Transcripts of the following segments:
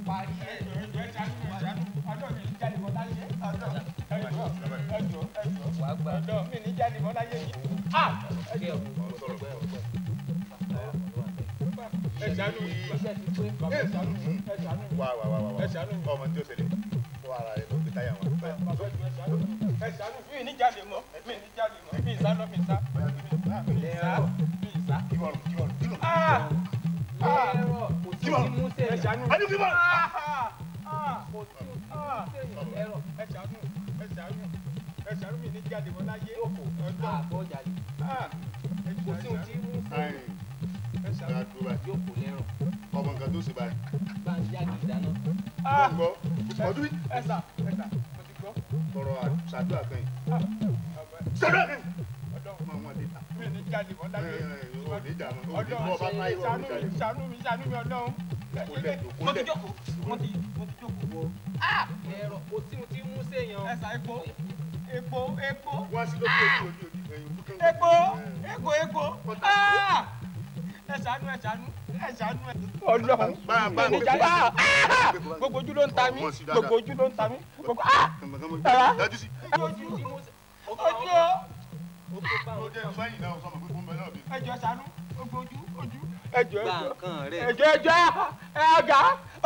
Parí ẹ̀. Ẹjọ́ ẹ ṣàánú mi, ṣàánú. Ọlọ́run mi ní jalè mọ́ láyé. Ọlọ́run ẹjọ́ ẹjọ́ ẹjọ́. Wàá gbà. Ọlọ́run mi ní jalè mọ́ láyé mi. Kí ọ. Ẹ ṣàánú mi. Iṣẹ́ ti pé. Bàbá ẹ ṣàánú mi. Ẹ ṣàánú mi. Wá wá wá wá. Ẹ ṣàánú mi. Ọmọ tí ó ṣẹlẹ̀ fún ara rẹ̀ ló gbé táyà wọn. Bàbá ẹjọ́ ẹ ṣàánú mi. Ẹ ṣàánú mi. Mi ní jalè mọ́. Mi ní jalè mọ́. Mi ì sá lọ, mi ì sá. Mi ì sá. Mi ì sá. Kíbọ̀rù kíbọ̀rù kíbọ̀rù. Lẹ́rọ̀ kò sí ohun tí mú Ẹ sèyàn. ṣàánú mi. Adé kíbọ̀rù. Kò sí ohun tí mú sèyàn lẹ́rọ̀. Ẹ ṣàánú. Ẹ ṣàánú. Ẹ ṣàánú mi ní jalè mọ́ láyé. Jókòó. Àbọ̀ jalè. Kò sí ohun tí mú sèyàn. Ẹ ṣàánú. Jókòó lẹ́rọ̀. Ọmọ nǹkan tó ṣe báyìí. Bá ń yági ìdáná. Mo ń gbọ́. Ọdún mi. Ẹ sà, ẹ sà, mo ti gbọ́. Tọrọ ṣàdúrà kan yìí. Bàbá Ṣàdúrà kan yìí. Ọlọ́run Ọmọ wọn lè ta. mi ní jalè mọ́ láyé. Ò ní dààmú. Ò ní bọ́ bá táyé wọ̀ ní jalè. Ṣàánú mi, ṣàánú mi Ọlọ́run. Kólẹ̀ tó Mo ti kólẹ̀. jókòó. Mo ti jókòó. Lẹ́rọ̀ kò sí ohun tí mú sèyàn. Ẹ sà, epo, epo, epo. Wọ́n sí lókè ojú ojú ojú ẹ̀yìn ojú kan. Epo, epo, epo. Ẹ ṣàánú, ẹ ṣàánú, ẹ ṣàánú. Ọlọ́run Bá bá mi ní jalè. Gbogbo ojú ló ń ta mí. Gbogbo ojú ló ń ta mí. Gbogbo Dájú sí. ojú ojú o. Ó jẹ́ sẹ́yìn náà sọmọ pé fún bẹ́ẹ̀ náà bí. Ẹ jọ̀ọ́ ṣàánú. Gbogbo ojú ojú. Ẹ jọ̀ọ́ Gba ẹ jọ̀ọ́. nǹkan rẹ̀. Ẹ jọ̀ọ́ ẹ jọ̀ọ́ ẹ ọ̀gá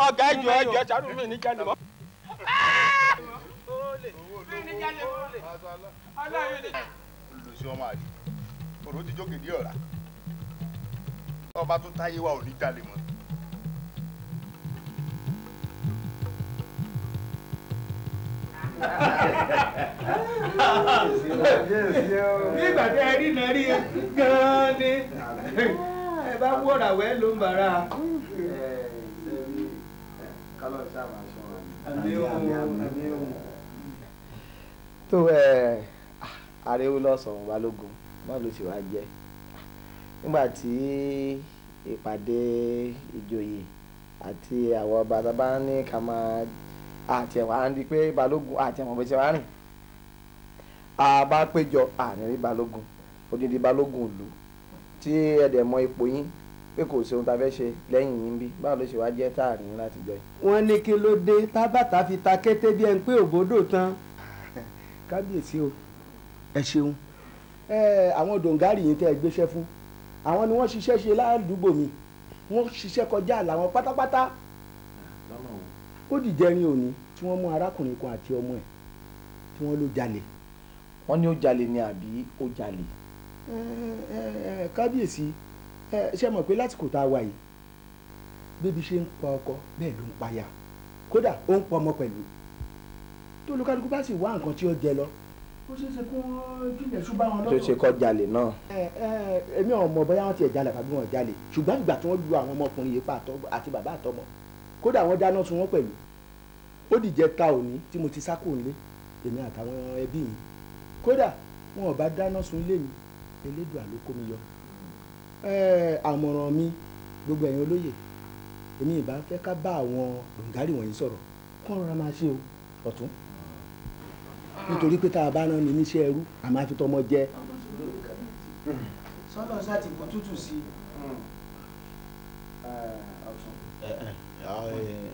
ọ̀gá ẹ jọ̀ọ́ ẹ jọ̀ọ́ ṣàánú mi ní jalè mọ́. Mi ní jalè mọ́. Ọlọ́run ní. Olùsí ọmọ àlè. Ọ̀rọ̀ ti jókè dé ọ̀la. Ọba tó táyé wa ò ní jalè mọ́. Bí ìgbà tẹ ẹ rí náà rí gan-an ni ẹ bá wọ̀rà wẹ́ ló ń bàrà. Àmì òun, àmì òun. Tó ẹ ariwo lọ́sàn-án balógun náà ló sì wá jẹ́ nígbà tí ìpàdé ìjòyè àti àwọn ọba tá a bá ní ká máa àti ẹ̀wọ̀n à ń di pé balógun àti ẹ̀wọ̀n bó ṣe wá rìn a bá péjọ àní rí balógun odidi balógun ìlú tí ẹ dẹ̀ mọ ipò yín pé kò sí ohun tá a fẹ́ ṣe lẹ́yìn yín bí báwo ló ṣe wá jẹ́ tá a rìn láti jọ yìí. Wọ́n ní kí ló dé tábàtà fi ta kété bí ẹni pé òbódò tán. Kábíyèsí o, ẹ ṣeun. Àwọn dòǹgárì yìí tẹ́ ẹ gbéṣẹ́ fún, àwọn ni wọ́n ṣiṣẹ́ ṣe ládùúgbò mi, wọ́n ṣiṣẹ́ kọjá àlà wọn pátápátá. Ó dìjẹrin òní tí wọ́n mú arákùnrin kan àti ọmọ ẹ̀ tí wọ́n ló jalè. Wọ́n ní ó jalè ni àbí ó jalè. Kábíyèsí, ṣe mọ̀ pé lásìkò tá a wà yìí bébí ṣe ń pa ọkọ bẹ́ẹ̀ ló ń paya, kódà ó ń pa ọmọ pẹ̀lú. Tó olúkálukú bá sì wá nǹkan tí ó jẹ lọ, ó ṣeé ṣe kó wọ́n jìnlẹ̀ ṣùgbọ́n àwọn tó ṣe kọ́ jalè náà. Èmi ò mọ̀ bóyá wọ́n ti ẹ̀ jalè àbí wọ́n jalè, ṣùgbọ́n ìgbà tí wọ́n lu àwọn ọmọkùnrin yìí pa àti bàbá àtọmọ, kódà wọ́n dáná sun wọ́n pẹ̀lú. Ó dìjẹ́ ta òní tí mo ti sá kúrò nílé èmi àtàwọn ẹbí mi, kódà wọn ò bá dáná sun ilé mi, Elédùà ló kó mi yọ. Àmọ̀ràn mi gbogbo ẹ̀yin olóyè, èmi ìbá fẹ́ ká bá àwọn dòǹgárì wọ̀nyí sọ̀rọ̀ kó rọra máa ṣe o ọ̀tún, nítorí pé tá a bá rán ni níṣẹ́ ẹrú a máa fi tọmọ jẹ. Sọ́nà ṣáà ti kó tútù sí i.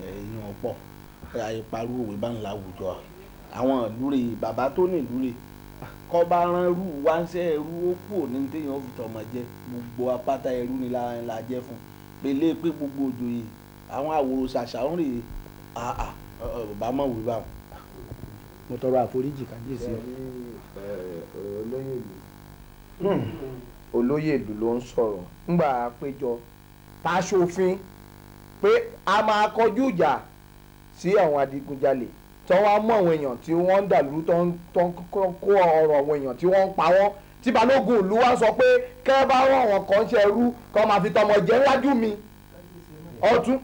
Ẹ̀yin ọ̀pọ̀ àìparú òwe bá ń la àwùjọ àwọn ìlúre bàbá tó ní ìlúre kọ́ bá rán rú wá ń sẹ́ ẹrú ó kú òní téèyàn fi tọmọ jẹ gbogbo apáta ẹrú ni la jẹ́ fún pèlè pé gbogbo òjòyè àwọn àwòrò ṣàṣà ń rèé bàbá mọ̀ wí báwọn. Mo tọrọ àforíjì kábíyèsí o. Olóyè ìlú ló ń sọ̀rọ̀ ńgbà péjọ tá a ṣòfin pé a máa kọjú ìjà sí àwọn adigunjalè tí wọ́n á mú àwọn èèyàn tí wọ́n ń dàlú tó ń kó ọrọ̀ àwọn èèyàn tí wọ́n ń pa wọ́n tí balógun ìlú wa sọ pé kẹ́ bá rán àwọn kan ṣe ẹrú kọ́ máa fi tọmọ jẹ níwájú mi ọtún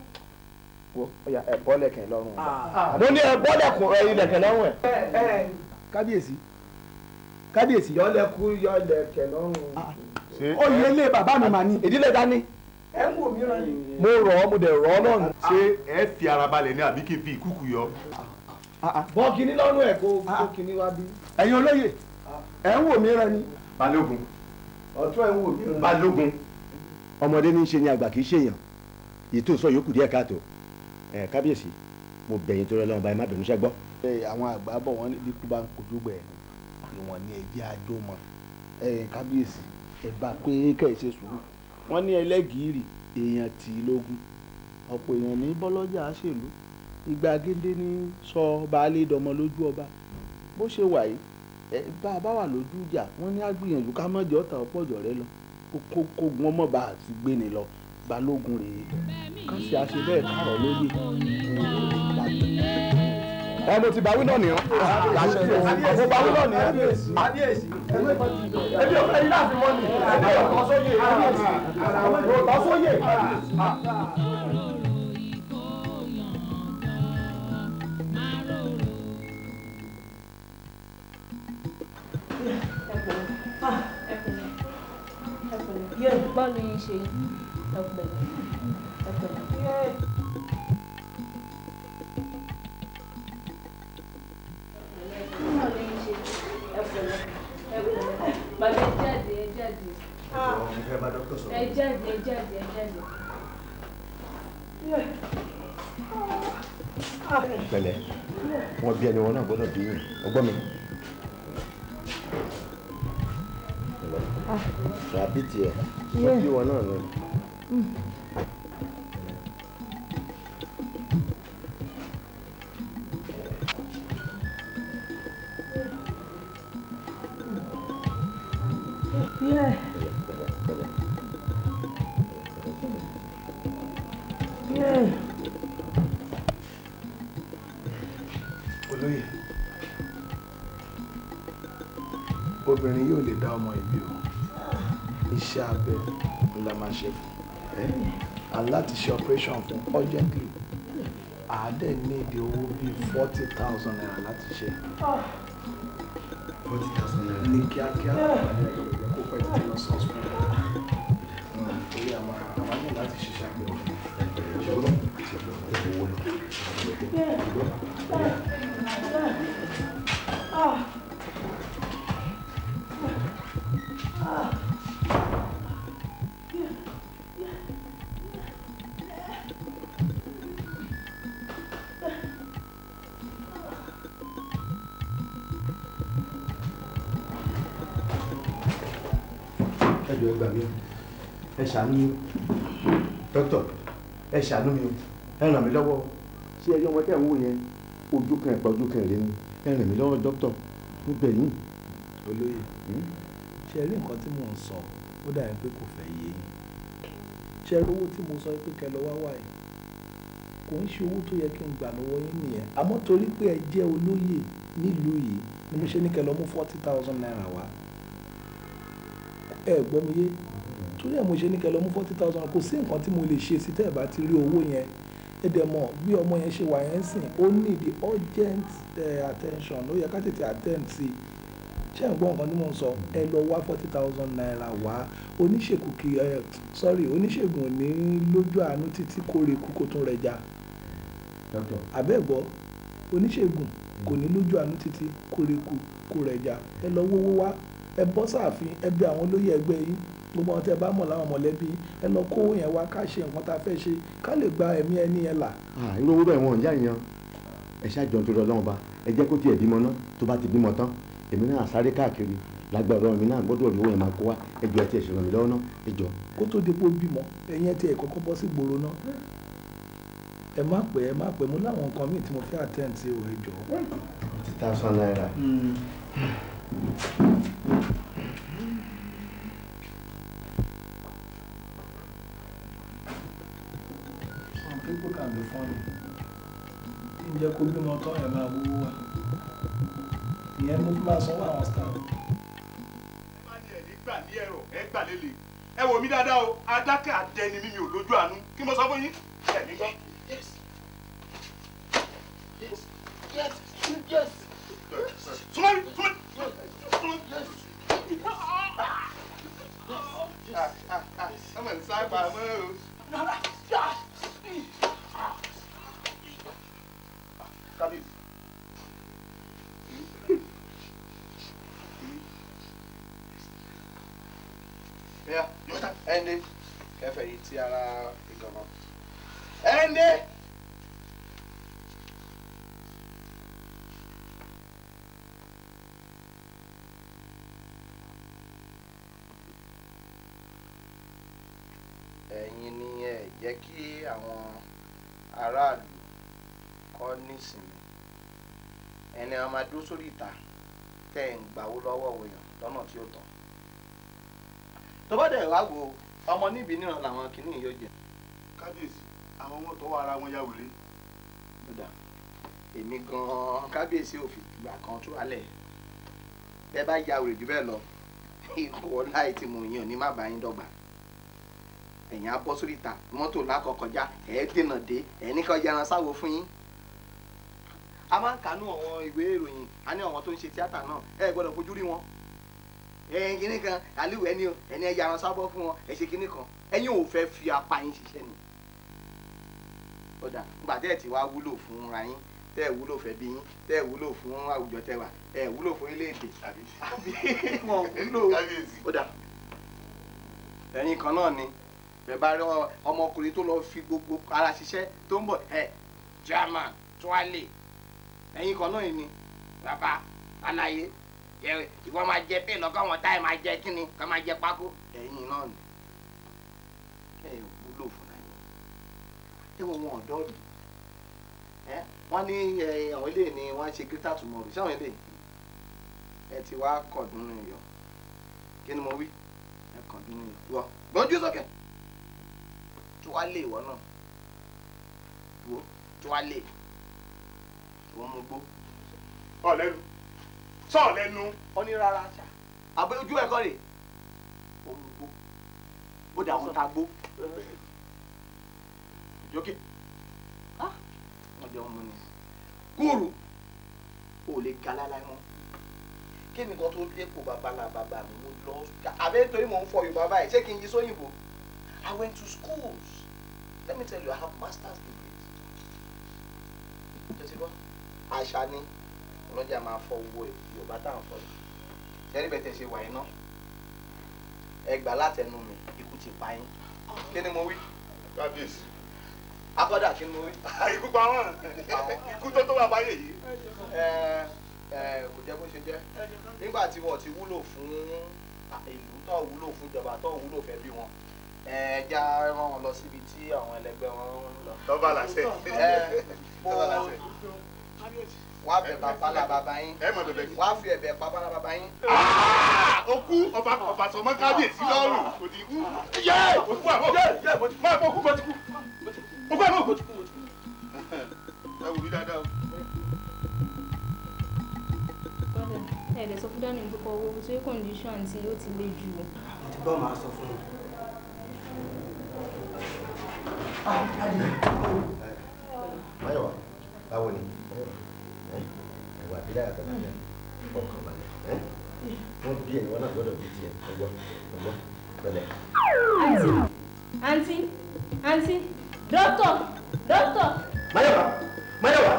wo ọyà ẹ bọ́ lẹ̀kẹ̀ lọ́rùn ẹ̀ mo ní ẹ bọ́ lẹ̀kẹ̀ lọ́rùn ẹ̀. Kábíyèsí, kábíyèsí. Yọlẹ̀kú yọlẹ̀kẹ̀ lọ́rùn. Oyè ilé bàbá mi mà ní. Ìdílé dání. Ẹ ń wò mí rán ni. Mo rọ̀ ọ́, mo dẹ̀ rọ̀ ọ́ lọ́rùn. Ṣé ẹ fi ara balẹ̀ ni àbí kí n fi ìkúkù yọ? Bọ́ kinní lọ́rùn ẹ̀ kó kinní wá bí. Ẹ̀yin olóyè, ẹ ń wò mí rán ni. Balógun. Ọ̀tún ẹ̀ ń wò mí rán. Balógun. Ọmọdé ní í ṣe ni àgbà kì í ṣèyàn, èyí tó sọ yòókù díẹ̀ káàtó. Ẹ kábíyèsí, mo bẹ̀ yín torí Ọlọ́run báyìí, má bínú, ṣẹ́ gbọ́. Àwọn àgbà bọ̀ wọ́n ní bí kú bá ń kojú gbẹ̀ ìwọ̀n ni ẹ̀jẹ̀ àjò mọ̀. Kábíyèsí, ẹ bá pé kẹ́ ẹ ṣe sùúrù. Wọ́n ní ẹlẹ́gìrì èèyàn tì í lógún, ọ̀pọ̀ èèyàn ní bọ́lọ́jà ṣèlú, ìgbà géńdé ní sọ baálé dọmọ lójú ọba. Bó ṣe wà yìí, bá a bá wà lójú ìjà, wọ́n ní á gbìyànjú ká mọ̀jọ́ ọ̀tà ọ̀pọ̀jọ́ rẹ lọ, kógun ọmọ bá a ti gbé ni lọ. Balógun rèé, ká sì á ṣe bẹ́ẹ̀ kárọ̀ lóye. Ẹ mo ti bá wí náà nìyẹn. Mo bá wí náà nìyẹn. Ebi ò fẹ́ yín láti mọ́ ni. Ebi ò tọ́ sóyè. Ò tọ́ sóyè. Báwo ni ṣe ẹ pẹ̀lẹ́, ẹ pẹ̀lẹ́. Báwo ni ṣe ẹ pẹ̀lẹ́, ẹ pẹ̀lẹ́. Bàbá ẹ jáde, ẹ jáde. Ẹ jáde, ẹ jáde, ẹ jáde. Pẹ̀lẹ́, wọn bí ẹni wọn náà gbọ́dọ̀ bí yìí, ọgbọ́n mi. Tàbí tiẹ̀, wọ́n bí wọn náà ni. Olóyè, obìnrin yóò lè dá ọmọ ìbí o. Iṣẹ́ abẹ la máa ṣe fún and láti ṣe operation fún urgently. Àádẹ́ ní ìdí owó bíi 40,000 naira láti ṣe. 40,000 naira ní kíákíá, kó pẹ́ títí lọ sí hospital, torí àwọn àwọn ní láti ṣiṣẹ́ abẹ fún. Ẹ jọ̀ọ́, ẹ gbà mí o, ẹ ṣàánú mi o, dókítà, ẹ ṣàánú mi o, ẹ ràn mí lọ́wọ́ o. Ṣé ẹ rí ọmọ tẹ́ ń wò yẹn, ojú kan ẹ̀pà ojú kan èrè ni. Ẹ ràn mí lọ́wọ́ dókítà, mo bẹ̀ yín. Olóyè, ṣe rí nǹkan tí mò ń sọ, ó dàbí pé kò fẹ́ yé yín. Ṣe rí owó tí mo sọ pé kẹ́ lọ wá wá yìí, kò ń ṣe owó tó yẹ kí n gbà lọ́wọ́ yín nìyẹn. Àmọ́ torí pé ẹ jẹ́ olóyè nílùú yìí ni mo ṣe ní kẹ́ lọ mú 40,000 naira wá. Ẹ gbọ́ mi yé? Torí ẹ̀ mo ṣe ní kẹ́ lọ mú 40,000. Kò sí nǹkan tí mo lè ṣe sí tẹ́ ẹ̀ bá ti rí owó yẹn. Ẹ dẹ̀ mọ̀ bí ọmọ yẹn ṣe wà yẹn sìn, ó need the urgent attention, ó yẹ ká tètè attend sí i. Ṣé ẹ̀ ń gbọ́ nǹkan tí mò ń sọ? Ẹ lọ wá 40,000 naira wá. Oníṣègùn kì í, sorry, oníṣègùn ò ní lójú àánú títí kóre kú kó tún rẹ̀ já. Àbẹ́ gbọ́, oníṣègùn kò ní lójú àánú títí kóre kú kó rẹ̀ já. Ẹ lọ wówó wá, ẹ bọ́ sáàfin, ẹ bẹ̀ àwọn olóyè ẹgbẹ́ yín, gbogbo àwọn tí ẹ bá mọ̀ láwọn mọ̀lẹ́bí, ẹ lọ kó yẹn wá, ká ṣe nǹkan tá a fẹ́ ṣe, ká lè gba ẹ̀mí ẹni yẹn là. Irú owó bẹ́ẹ̀ wọn ò yá ìyan. Ẹ ṣáàjọ nítorí Ọlọ́run ba, ẹ jẹ́ kó tiẹ̀ bímọ náà. Tó bá ti bímọ tán, èmi náà sáré káàkiri lágbára Ọlọ́run, èmi náà gbọ́dọ̀ rí owó yẹn máa kó wá. Ẹ jọ̀ọ́, ẹ tiẹ̀ ṣèrànmí lọ́wọ́ náà, ẹ jọ̀ọ́. Kó tó di pé ó bímọ, ẹ̀yin ẹ tiẹ̀ kọ́kọ́ bọ́ sí gbòòrò náà. Ẹ má pẹ́, ẹ má pẹ́, mo láwọn nǹkan míì tí mo fẹ́ attend sí o, ẹ jọ̀ọ́. 40,000 naira. Some people can be funny. Kí n jẹ́ kó bímọ tán, ẹ̀ máa wúwo wá. Ìyẹn mo fi máa sanwó àwọn staff. Ẹ má ní ẹ̀ ní gbà ní ẹ̀rọ ẹ gbà lélẹ̀. Ẹ wò mí dáadáa o, adákẹ́ àdẹni mímí ò lójú àánú. Kí mo sọ fún yín? Ẹ ní gbọ́. Yes. Yes. Yes. Yes. Súnmọ́ mi, súnmọ́ mi. Yes. Ọmọ ń sá pamọ́ o. Kábíyèsí. Ẹnde kẹfẹ yìí ti ara ìgànnà. Ẹnde. Ẹ̀yin ni ẹ jẹ́ kí àwọn aráàlú kọ́ nísìnyí. Ẹni àwọn máa dúró sórí ìta tẹ́ ẹ̀ ń gbàwó lọ́wọ́ èèyàn lọ́nà tí ó tọ́. Tó bá dẹ̀ wá wo ọmọ níbi níran làwọn kìíní yóò jẹ. Kábíyèsí, àwọn ọmọ tọwọ́ ara wọn ya wèrè. Kódà èmi gan-an kábíyèsí ò fi ìgbà kan tó alẹ̀. Bẹ́ẹ̀ bá ya wèrè jù bẹ́ẹ̀ lọ, ikú ọlá tí mo yàn ní má bá yín dọ́gba. Ẹ̀yin á bọ́ sórí ìta, mọ́tò lákọ̀ọ́kọjá, ẹ̀ dènà dé, ẹ̀ ní kó yẹran sáwo fún yín. A máa ń kàánú àwọn ìwé ìròyìn, a ní àwọn tó ń ṣe tíátà náà, ẹ gbọ́dọ̀ fojú rí wọn. Ẹ̀yin kìíní kan, àlùwẹ̀ ẹni o, ẹni ẹ yaran sábọ́ fún wọn, ẹ ṣe kìíní kan. Ẹ̀yin ò fẹ́ fi apá yín ṣiṣẹ́ ni. Ó dà, nígbà tẹ́ ẹ̀ ti wá wúlò fún ra yín, tẹ́ ẹ̀ wúlò fẹ́ bí yín, tẹ́ ẹ̀ wúlò fún àwùjọ tẹ́ wà, ẹ̀ wúlò fún orílẹ̀-èdè. Àbí wọn wúlò. Ó dà, ẹ̀yin kan náà ni bẹ́ẹ̀ bá rí ọmọkùnrin tó lọ fi gbogbo ara ṣiṣẹ́ tó ń bọ̀ ẹ̀ German tuale. Ẹ̀yin kan náà ni bàbá aláyé ìwọ máa jẹ pé lọ́kọ́ wọn táyì máa jẹ kíni ká máa jẹ pákó. Ẹ̀yin náà ni ẹ wúlò fúnra yín. Ẹ wọ wọn ọ̀dọ́ rí ẹ wọ́n ní àwọn ilé ni wọ́n ṣe greater tomorrow. Ṣé àwọn ilé ẹ ti wá kọ̀dún nínú yọ? Kí ni mo wí? Ẹ kọ̀dún nínú yọ. Gbọ́njú sókè tuale ìwọ náà wo tuale ìwọ mú gbó. Ọ̀lẹ́nu sọ lẹ́nu. Ó ní rárá ṣá àbẹ ojú ẹ̀kọ́ rè ó mú gbó ó dà wọn ta gbó jókè wọn jẹ wọn mú ni kúrú ò lè ga láláì mọ́. Kí nìkan tó dépò babalá bàbá mi mo lọ àbẹ nítorí mò ń fọ Yorùbá báyìí ṣé kí n yí sóyìnbó. I went to schools. Let me tell you, I have master's degrees. Ṣé ti gbọ́? Àṣà ni ọlọ́jà máa fọ owó Yorùbá tá à ń fọ yìí. Ṣé rí bẹ́ẹ̀ tẹ̀ ṣe wà iná? Ẹ gbà látẹnu mi, ikú ti pa yín. Kí ni mo wí? Kábíyèsí. Akọ́dà kí ni mo wí? Ikú pa wọ́n. Ikú tó tó bàbá yè yìí. Kò jẹ́ bó ṣe jẹ́. Nígbà tí wọ́n ti wúlò fún ìlú tó wúlò fún ìjọba tó wúlò fẹ́ bí wọn. Ẹ já rán wọn lọ síbi tí àwọn ẹlẹgbẹ́ wọn ń lọ. Tọ́ba làṣẹ. Wá bẹ̀ bàbá la bàbá yín. Wá fi ẹ̀bẹ̀ bàbá la bàbá yín. Okú ọba ọba sọmọ kábíyèsí lọ́rùn kò ní kú. Yé òkú àbọ̀ máa bọ̀ kú bọ̀ ti kú. Òkú àbọ̀ kò ti kú. Ẹ wù mí dáadáa o. Ẹ lè sọ fún Daniel pé kọ́ owó tó yẹ kọ́ndíṣọ̀n tí ó ti le jù. Mo ti gbọ́ màá sọ fún un. Máyọ̀wá, báwo ni? Ẹ̀wà àbílẹ̀ àtàlàfíà ọkàn balẹ̀. Wọ́n bí ẹ̀wọ̀n náà gbọ́dọ̀ bí tiẹ̀ ọgbọ́n ọgbọ́n pẹ̀lẹ́. Àǹtí, àǹtí, àǹtí, dókítà, dókítà. Máyọ̀wá, Máyọ̀wá,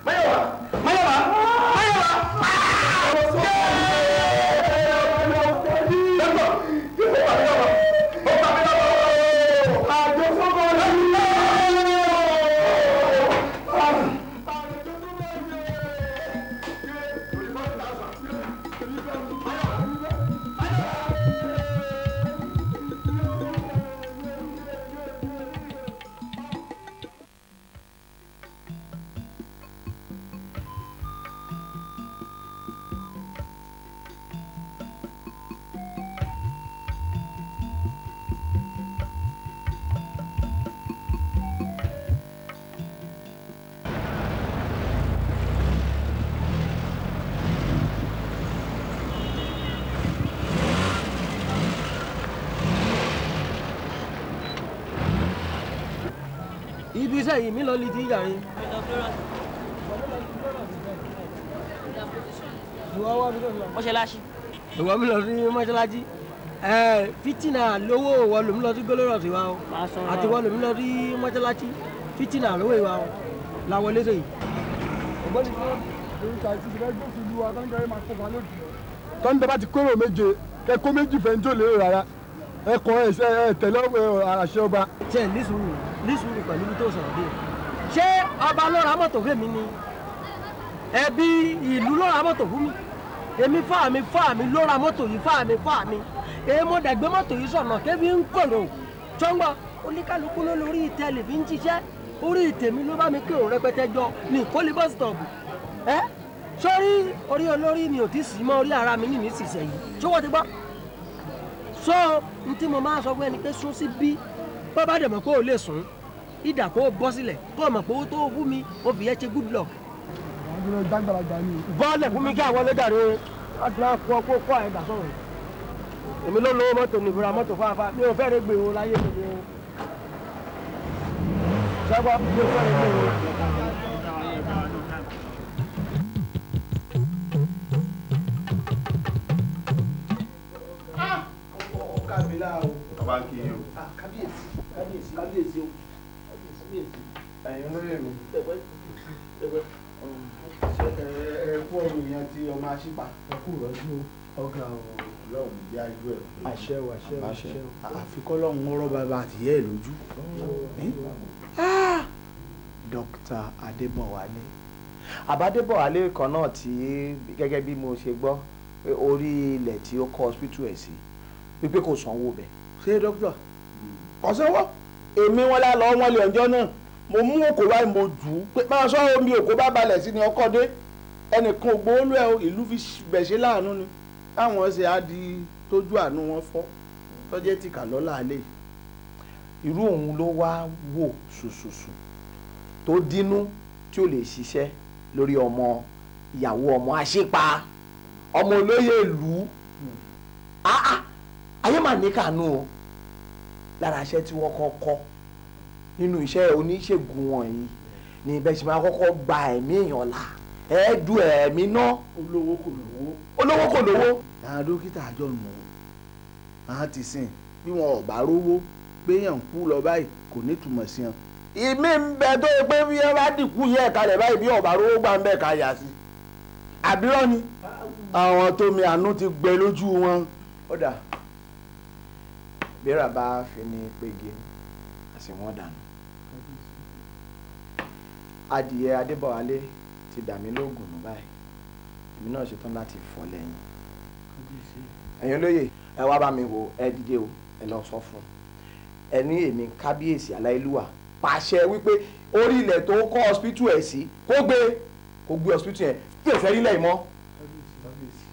Máyọ̀wá, Máyọ̀wá, Máyọ̀wá. Ibi iṣẹ́ yìí mi lọ lè ti yàrin. Mọ́ṣáláṣí. Ìwọ mi lọ sí mọ́ṣáláṣí. Fìtínà lówó ìwọ lòmí lọ sí gbólórọ̀ sí wa o. Àti ìwọ lòmí lọ sí mọ́ṣáláṣí. Fìtínà lówó ìwà o. Làwọn léṣe yìí. Ọ̀gbẹ́ni kan lórí ta ìtìsí rẹ gbófin lu wa tó ń jẹ́ máa kópa lójú. Tọ́ni tẹ́ bá ti kóró méje kẹ́ kó méjì fẹ́ ń tó lérò rárá. Ẹ kọ ẹ tẹ̀lé àṣẹ ọba. Ṣé ní sùúrù ní sùúrù pẹ̀lú ibi tó sọ̀rọ̀ dé? Ṣé ọba ló ra mọ́tò fún mi ni? Ẹbí ìlú ló ra mọ́tò fún mi. Èmi fáà mi ló ra mọ́tò yìí fáà mi. Èmi mo dẹ̀ gbé mọ́tò yìí sọ̀nà kébi ń kòrò. Ṣọ́ngbọ́n Oníkálukú ló lórí ìtẹ́lẹ̀ fi ń ṣiṣẹ́. Orí tèmi ló bá mi kí òun rẹpẹtẹ jọ ní ìkólé bus stop. Ẹ sórí orí olórí mi ò tí sì mọ́ orí ara mi ní nísinsìnyí yìí. Ṣé wọ́n ti gbọ́? So n tí mo máa sọ fún ẹni pé sún sí bí bọ́ bá dẹ̀ mọ̀ pé ò lè sùn ìdà kó o bọ́ sílẹ̀ kó o mọ̀ pé owó tó o fún mi o fi yẹ ṣe good luck. Bọ́ọ̀lẹ̀ fún mi kí àwọn ọlọ́jà rẹ̀ àdúrà kó kó kó àyẹ̀dà sọ̀rọ̀. Èmi ló lówó mọ́tò ní ìbúra mọ́tò fáfá mi ò fẹ́rẹ̀ gbé o láyé mi o. Sẹ́gbọ́ mi ò fẹ́rẹ̀ gbé o. Ọba ń kí yín o. Kábíyèsí kábíyèsí kábíyèsí o. Ẹ̀yin olóyè mi. Ẹ kú ọrùn yẹn ti ọmọ aṣípa. Ẹ kú ìrọ́jú ọ̀gá o. Ọlọ́run bí ajú ẹ̀. Àṣẹ o àṣẹ o àṣẹ o. Àfikọ́ lọ́hún ọ̀rọ̀ bàbá àtìyẹ́ ẹ̀ lójú. Dr. Adébọ̀wálé. Àbádébọ̀wálé kan náà tí gẹ́gẹ́ bí mo ṣe gbọ́ pé orí ilẹ̀ tí ó kọ́ hospital ẹ̀ sí wípé kò sanwó bẹ̀. Ṣé dókítà kò sanwó? Èmi wọn lá lọ wọn lè ọjọ́ náà mo mú òkò wáyé mo jù ú pé máa sọ omi òkò bá balẹ̀ sí ni ọkọ dé ẹnìkan ògbóólú ẹ ìlú fi bẹ̀ṣẹ̀ láàánú ni táwọn ṣe á di tójú àánú wọn fọ́ tọ́jẹ́ ti kà lọ́la alẹ́. Irú òun ló wá wò ṣùṣùṣù tó dínú tí ó lè ṣiṣẹ́ lórí ọmọ ìyàwó ọmọ àṣepa ọmọ olóyè ìlú ayé mà ní kànú o lára iṣẹ́ tí wọ́n kọ́ kọ́ nínú iṣẹ́ oníṣègùn wọ̀nyí ni bẹ́ẹ̀ ṣe máa kọ́kọ́ gba ẹ̀mí èèyàn là ẹ̀ẹ́dù ẹ̀mí ná. Olówó kò lówó. Olówó kò lówó. Àwọn dókítà àjọ nù ú àwọn ti sìn bí wọn ò bá rówó péyàn kú lọ báyìí kò ní túmọ̀ sí wọn. Ìmí ń bẹ tó yẹ pé bí ẹ bá dìkú yẹ ẹ̀ka rẹ̀ báyìí bí ọ̀bá rówó gbà ń bẹ̀ ká yà sí. Àbírọ́ ni àwọn tó mi àánú ti gbẹ lójú wọn. Ó dà bẹ́ẹ̀rẹ̀ bá fi ní pegi àti wọ́n dànù. Adìyẹ Adébọ̀wálé ti dà mí lóògùn nù báyìí èmi náà ṣetán láti fọ́ lẹ́yìn. Ẹ̀yin olóyè ẹ wá bá mi wò ẹ dìde o ẹ lọ sọ fún un ẹ ní èmi kábíyèsí aláìlúwà pàṣẹ wípé orí ilẹ̀ tó kọ́ hospital ẹ̀ sí kó gbé hospital yẹn kí òfẹ́ rí lẹ́yìn mọ́.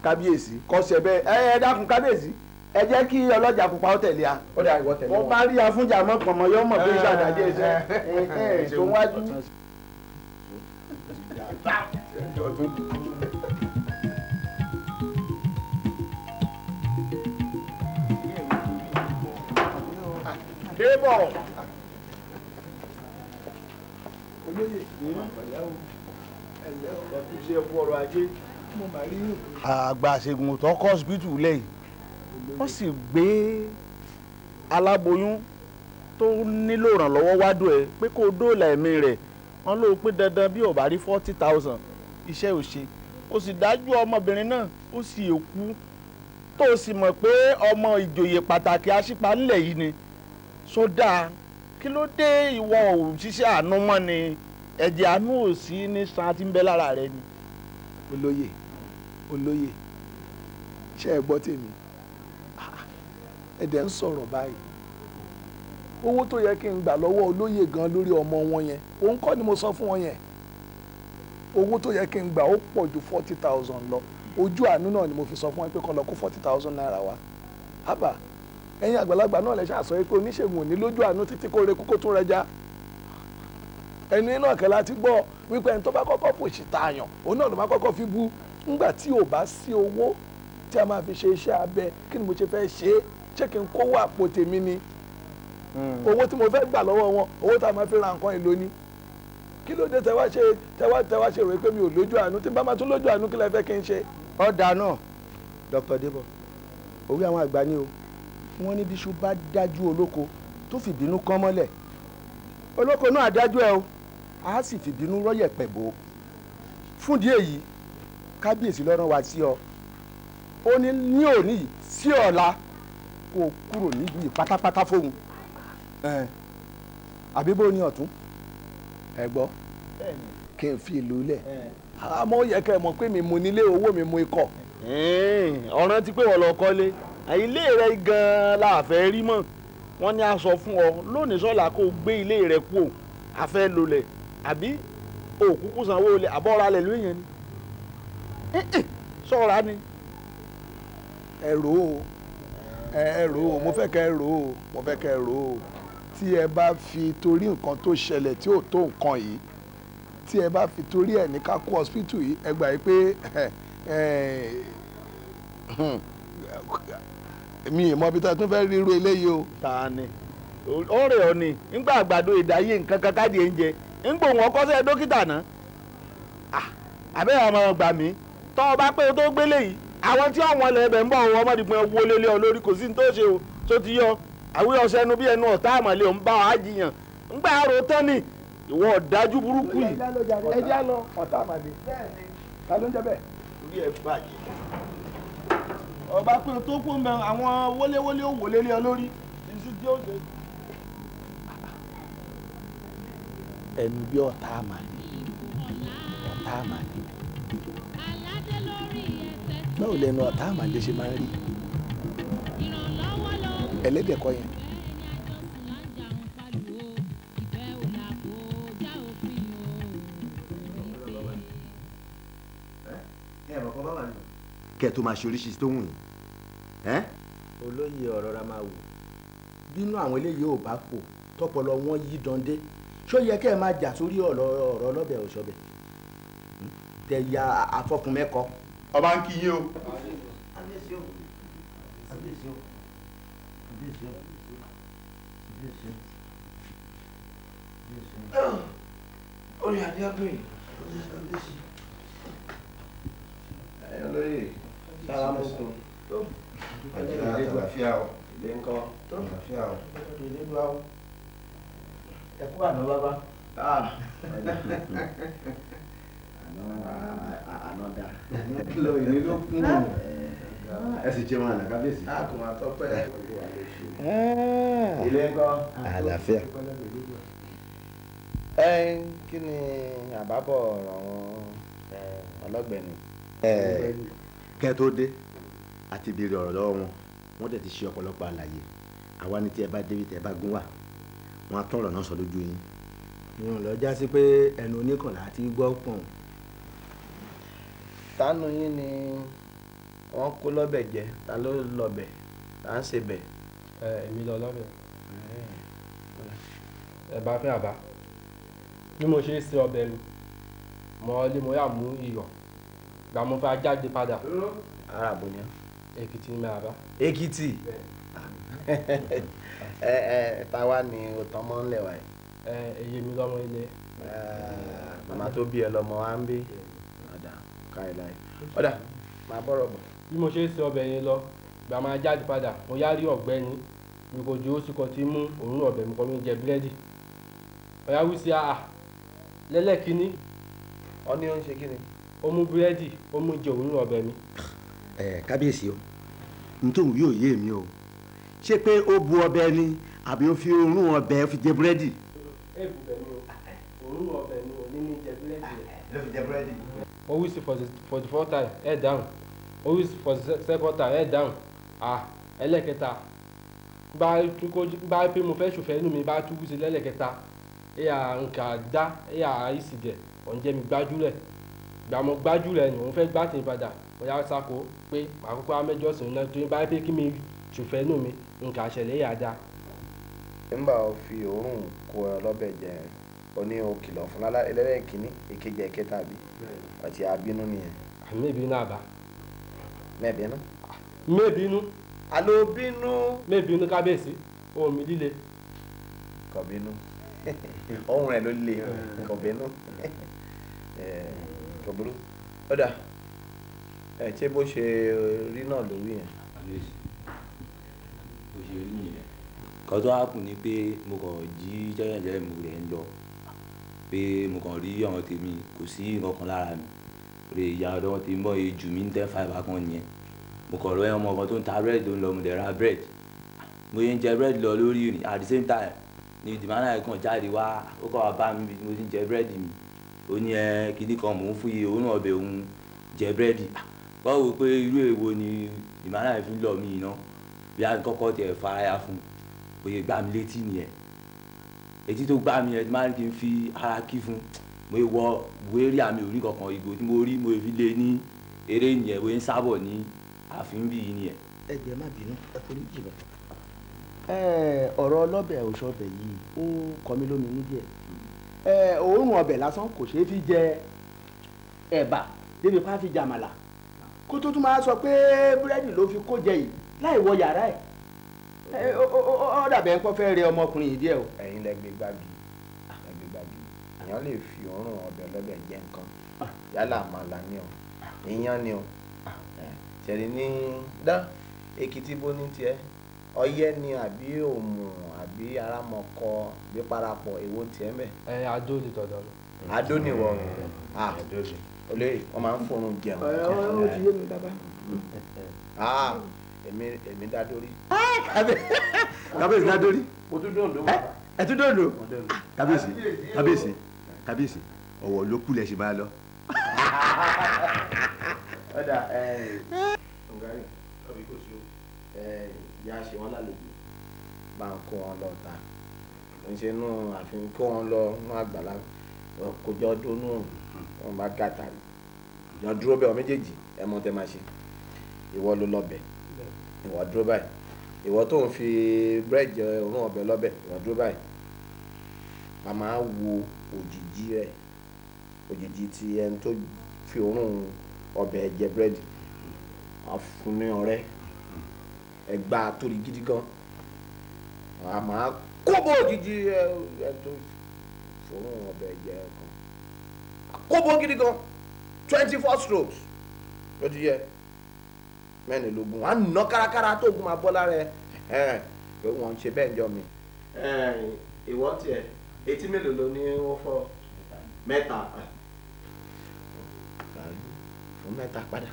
Kábíyèsí kọ́ ṣe bẹ́ẹ̀ ẹ dákun kábíyèsí ẹ jẹ́ kí ọlọ́jà pupa ó tẹ̀lé a. Ó dà ìwọ tẹ̀lé wọn. Wọ́n bá rí afúnjà mọ́ pọ̀nmọ́ yọ mọ̀ pé iṣẹ́ àdájẹ́ iṣẹ́ tó wájú. Débọ̀. Olóyè àgbà àṣègùn tó kọ́ hospital lẹ́yìn wọ́n sì gbé aláboyún tó nílò ìrànlọ́wọ́ wádùn ẹ̀ pé kó dóòlà ẹ̀mí rẹ̀ wọ́n ló pé dandan bí ó bá rí 40,000 iṣẹ́ ò ṣe ó sì dájú ọmọbìnrin náà ó sì kú tó sì mọ̀ pé ọmọ ìjòyè pàtàkì aṣípa ńlẹ̀ yìí ni sódà kí ló dé ìwọ òṣìṣẹ́ àánú mọ́ ni ẹ̀jẹ̀ àánú ò sí ní san tí ń bẹ lára rẹ ni. Olóyè olóyè ṣé ẹ gbọ́ tèmi ẹ dẹ̀ ń sọ̀rọ̀ báyìí owó tó yẹ kí n gbà lọ́wọ́ olóyè gan lórí ọmọ wọn yẹn òun kọ́ ni mo sọ fún wọn yẹn owó tó yẹ kí n gbà ó pọ̀ ju 40,000 lọ ojú àánú náà ni mo fi sọ fún wọn pé kó lọ kó 40,000 naira wá hábà ẹ̀yin àgbàlagbà náà lè ṣàṣọ pé oníṣègùn ò ní lójú àánú títí kó rekú kó tún rẹja ẹnu iná kẹlá ti gbọ́ wípé ẹni tó bá kọ́kọ́ fòṣì tààyàn òun náà ló máa kọ́kọ́ fi bú ńgbà tí ò bá sí owó tí a máa fi ṣe iṣẹ́ abẹ kí ni mo ṣe fẹ́ ṣe é ṣé kí n kówó àpò tèmi ni owó tí mo fẹ́ gbà lọ́wọ́ wọn owó tá a máa fi ra nǹkan èlò ni kí ló dé tẹwá ṣe tẹwá tẹwá ṣe rò pé mi ò lójú àánú tí n bá máa tún lójú àánú kí lẹ fẹ́ kí n ṣe. Ọ̀dà náà Dr. Debo òwe àwọn àgbà ni o wọ́n ní bíṣu bá dájú olóko tó fìbínú kán mọ́lẹ̀ olóko náà dájú ẹ o a sì fìbínú rọ́yẹ̀ pẹ̀bó fúndìí èyí kábíyèsí ló rán wa sí ọ ó ní ní òní sí ọ̀la kó o kúrò nílùú yìí pátápátá fóun àbí bó ní ọ̀tún. Ẹ gbọ́ kí n fi ìlú lẹ̀ àmọ́ ó yẹ kẹ́ ẹ mọ̀ pé mi mo nílé owó mi mo ikọ̀. Ọ̀ràn ti pé wọ́n lọ kọ́lé ilé rẹ̀ gan-an la fẹ́ rí mọ́ Wọ́n ní a sọ fún ọ lónìí sọ́la kó o gbé ilé rẹ kú o, a fẹ́ lolẹ̀ àbí òkúkú sanwó olè àbọ̀ra lẹ̀ lóyún ni sọ̀ra ni. Ẹ rò ó, ẹ rò ó, mo fẹ́ kẹ́ ẹ rò ó, mo fẹ́ kẹ́ ẹ rò ó. Tí ẹ bá fi torí nǹkan tó ṣẹlẹ̀ tí ò tó nǹkan yìí, tí ẹ bá fi torí ẹ̀ ní ká kó hospital yìí, ẹ gbà yìí pé mi ì mọ ibi tá a tún fẹ́ ríru eléyìí o. Ta ni ọ̀rẹ́ ọ ni ńgbà àgbàdo ìdáyé nǹkan kan káàdì ẹ̀ ń jẹ ńgbò wọn kọ́sẹ́ dókítà náà àbẹ́rẹ́ ọmọ gbà mí tọ́ ọ bá pé o tó gbélé yìí àwọn tí ọ̀wọ́n lẹ̀ ẹbẹ̀ ń bọ̀ wọ́n ọmọdé pé wọlé lé ọ lórí kò sí ní tó ṣe o tó ti yọ àwí ọ̀sẹ̀ ẹnu bí ẹnu ọ̀tá àmọ̀lé ò ń bá ọ àjìyàn ńgbà àrò tán ni ìwọ ọ̀dájú burúkú yìí. Ẹ já lọ ọ̀tá àmàlè ta ló ń jẹ bẹ́ẹ̀. Orí ẹ bàjẹ́ ọba pé o tó kú mẹ àwọn wọléwọlé ò wọlé lé ọ lórí iṣu tí ó ṣe. Ẹnu bí ọ̀tá àmàlè ọ̀tá àmàlè báwo lẹnu ọ̀tá àmàlè ṣe máa ń rí ẹlẹ́dẹ̀ kọ́ yẹn. Kẹ́ ẹ tó máa ṣe oríṣiríṣi tó wù yín. Olóyè ọ̀rọ̀ ra máa wò bínú àwọn eléyìí ò bá pò tọpọlọ wọn yí dande ṣó yẹ kẹ́ ẹ máa jà sórí ọ̀rọ̀ ọlọ́bẹ̀ òṣọbẹ̀ tẹ ya afọkùnmẹ́kọ. Ọba ń kí yín o. Orí adé ọdún yìí. Olóyè sára mọ́kun. Àlàáfíà o. Ilé ńkọ́. Àlàáfíà o. Ilé ńlá o. Ẹ kú àná bàbá. Àná dá. Lọ ìní ló kún. Ẹ sì jẹun àná kábíyèsí. A kò máa tọ́pẹ́. Ilé ńkọ́. Àlàáfíà. Ẹ kí ni àbábọ̀ ọ̀rọ̀ àwọn ọlọ́gbẹ̀ni? Kẹ́ tó dé àti béèrè ọ̀rọ̀ lọ́wọ́ wọn, wọ́n dẹ̀ ti ṣe ọ̀pọ̀lọpọ̀ àlàyé. Àwa ni tí ẹ bá débi tí ẹ bá gún wà, wọn á tún ọ̀rọ̀ náà sọ lójú yín. Ìrùn lọ já sí pé ẹnu oníkànlá ti gbọ́ pọ̀n. Tánú yín ni wọ́n kó lọ́bẹ̀ jẹ, ta ló lọ́bẹ̀, ta ń ṣe bẹ̀. Èmi lọ lọ́bẹ̀. Ẹ bá fẹ́ àbá. Bí mo ṣe ń ṣe ọbẹ̀ mi, mo lé mo yà mú iyọ̀, gbà mo fẹ́ jáde padà. Ara àbò ni ọ́. Èkìtì ni màá bá. Èkìtì. Ẹ ẹ ta wá ni òtán mọ́ ńlẹ̀ wáyé. Ẹ èyí mi lọ́mọ ilé. Màmá tó bí ẹ lọ́mọ wa ń bí. Ọ̀dà káyìí láyé. Ọ̀dà máa bọ̀rọ̀ bọ̀. Bí mo ṣe ń ṣe ọbẹ̀ yẹn lọ, gbà máa jáde padà, mo yá rí ọ̀gbẹ́ni mi kò ju oṣù kan tí mú òórùn ọbẹ̀ mi kọ́ mi jẹ búrẹ́dì. Ọ̀yá wí sí àà lẹ́lẹ́kínní. Ọ ní ó ń ṣe kí ni? Ó mú búrẹ́dì, ó mú jẹ òórùn ọbẹ̀ mi. Ẹ kábíyèsí o, n tó ń wí òye mi o, ṣé pé ó bu ọbẹ̀ ni àbí ó fi òórùn ọbẹ̀ fi jẹ búrẹ́dì? Èèbù bẹ̀ ni o, òórùn ọbẹ̀ ni ò ní ní jẹ búrẹ́dì rẹ̀. Ló fi jẹ búrẹ́dì. Ó wí sí for the fourth time, ẹ dáhùn. Ó wí sí for the second time, ẹ dáhùn. À ẹlẹ́kẹta bá pé mo fẹ́ ṣòfẹ́ inú mi bá tún wí sí lẹ́lẹ́kẹta ẹ̀yà nǹkan dá ẹ̀yà ìsìdẹ̀ ọ̀njẹ́ mi gbájúlẹ̀ gbà mo gbájúlẹ̀ ni òun fẹ́ gbá tèmi padà mo yá sako pé màá kókó amẹ́jọ́sìn náà torí bá pé kí mi ṣòfẹ́ inú mi nǹkan àṣẹlẹ̀ ẹ̀yà dá. Nígbà ó fi òórùn kó ẹ lọ́bẹ̀ jẹ ọ ní o kìlọ̀ fún ẹlẹ́kìnní èkejì ẹ̀kẹta àbí àti àbínú nìyẹn. Àmì ìbínú àbá. Mẹ́bínú. Mẹ́bínú. Àló bínú. Mẹ́bínú kábíyèsí ohùn mi líle. Kò bínú ohùn rẹ̀ ló le kò bínú kò burú. Ó dà ẹ ṣé bó ṣe rí náà ló wí yẹn. Bó ṣe rí nìyẹn. Kan tó wá kù ni pé mo kàn jí jẹ́jẹ́jẹ́ mo rẹ̀ ń lọ pé mo kàn rí àwọn tèmi kò sí nǹkan kan lára mi rè ìyá ọ̀dọ́ wọn tèmi bọ́ yé jù mí ń tẹ́ fáìbà kan nìyẹn. Mo kàn rọ ọmọ kan tó ń ta bread tó ń lọ mo dẹ̀ ra bread mo yẹn ń jẹ bread lọ lórí ìrìn at the same time ni dìmánà yẹn kàn jáde wá ó kọ́ wa bá mi bí mo ti ń jẹ bread mi ó ní ẹ kíní kan mò ń fún iye òun náà ọbẹ̀ òun jẹ bread. Báwo pé irú èwo ni dìmánà yẹn fi ń lọ mí iná bí a kọ́kọ́ tiẹ̀ faraya fún Bóyá gbá mi létí nìyẹn. Etí tó gbá mi yẹn máa ń kí n fi ara kí fún. Mo wọ wérí àmì orí kankan ìgò tí mo rí mo fi lé ní eré nìyẹn bóyá ń sábọ̀ ní ààfin bí yìí nìyẹn. Ẹ jẹ́ má bínú, ẹ forí jì mí. Ọ̀rọ̀ ọlọ́bẹ̀ òṣọbẹ̀ yìí ó kọ mí lómi ní díẹ̀. Òórùn ọbẹ̀ lásán kò ṣeé fi jẹ ẹ̀bà débi pa fi jàmàlà kó tó tún máa sọ pé búrẹ́dì ló fi kó jẹ yìí láì wọ yàrá ẹ̀. Ó dàbẹ̀ ń kọ́ fẹ́ rẹ ọmọkùnrin yìí díẹ̀ o. Ẹ̀yin lẹ gbé gbági, lẹ gbé gbági. Èèyàn lè fi òórùn ọbẹ̀ ọlọ́bẹ̀ jẹ nǹkan, yálà àmàlà ni o, iyán ni o, ṣẹ̀rí ní dá Èkìtì bó ní tiẹ̀, Ọ̀yẹ́ ni àbí Òmù àbí Arámọkọ bí parapọ̀, èwo tiẹ̀ mẹ́. Ẹ Adó ni tọ̀dọ̀ mi. Adó ni wọ olóyè wọn máa ń fọrùn jẹun. Ó ti yé mi bàbá. Èmi dá dórí. Kábíyèsí dá dórí. Mo tún dòǹdó bàbá. Ẹ tún dòǹdó. Kábíyèsí, kábíyèsí, kábíyèsí, ọ̀wọ̀ ló kú lẹ̀ ṣe máa lọ. Ọ̀dà ǹgáyì ìyá ṣe wọ́n lálejò, bá ń kó wọn lọ ta ń ṣe inú àfihàn kó wọn lọ inú àgbàlá kó jọ dúnú wọn bá gàtà jọ dúró bẹ́ẹ̀ wọn méjèèjì ẹ mọ tẹ máa ṣe. Ìwọ ló lọbẹ̀, ìwọ dúró báyìí. Ìwọ tó ń fi búrẹ́dì jẹ òórùn ọbẹ̀ lọ́bẹ̀, ìwọ dúró báyìí. A máa wo òjìji rẹ̀, òjìji ti ẹni tó fi òórùn ọbẹ̀ jẹ búrẹ́dì. A fún ní ọrẹ́ ẹgbàá torí gidi gan. A máa kó bó òjìji ẹni tó fòórùn ọbẹ̀ jẹ kan. Kó bó gidi gan, 24 strokes ló ti yẹ 24. À ń ná kárakára tó gun máa bọ́ lára ẹ pé wọ́n ń ṣe bẹ́ẹ̀ jọ mi. Ìwọ tiẹ̀ etí mélòó ló ní wọ́n fọ́? Mẹ́ta. Fún mẹ́ta padà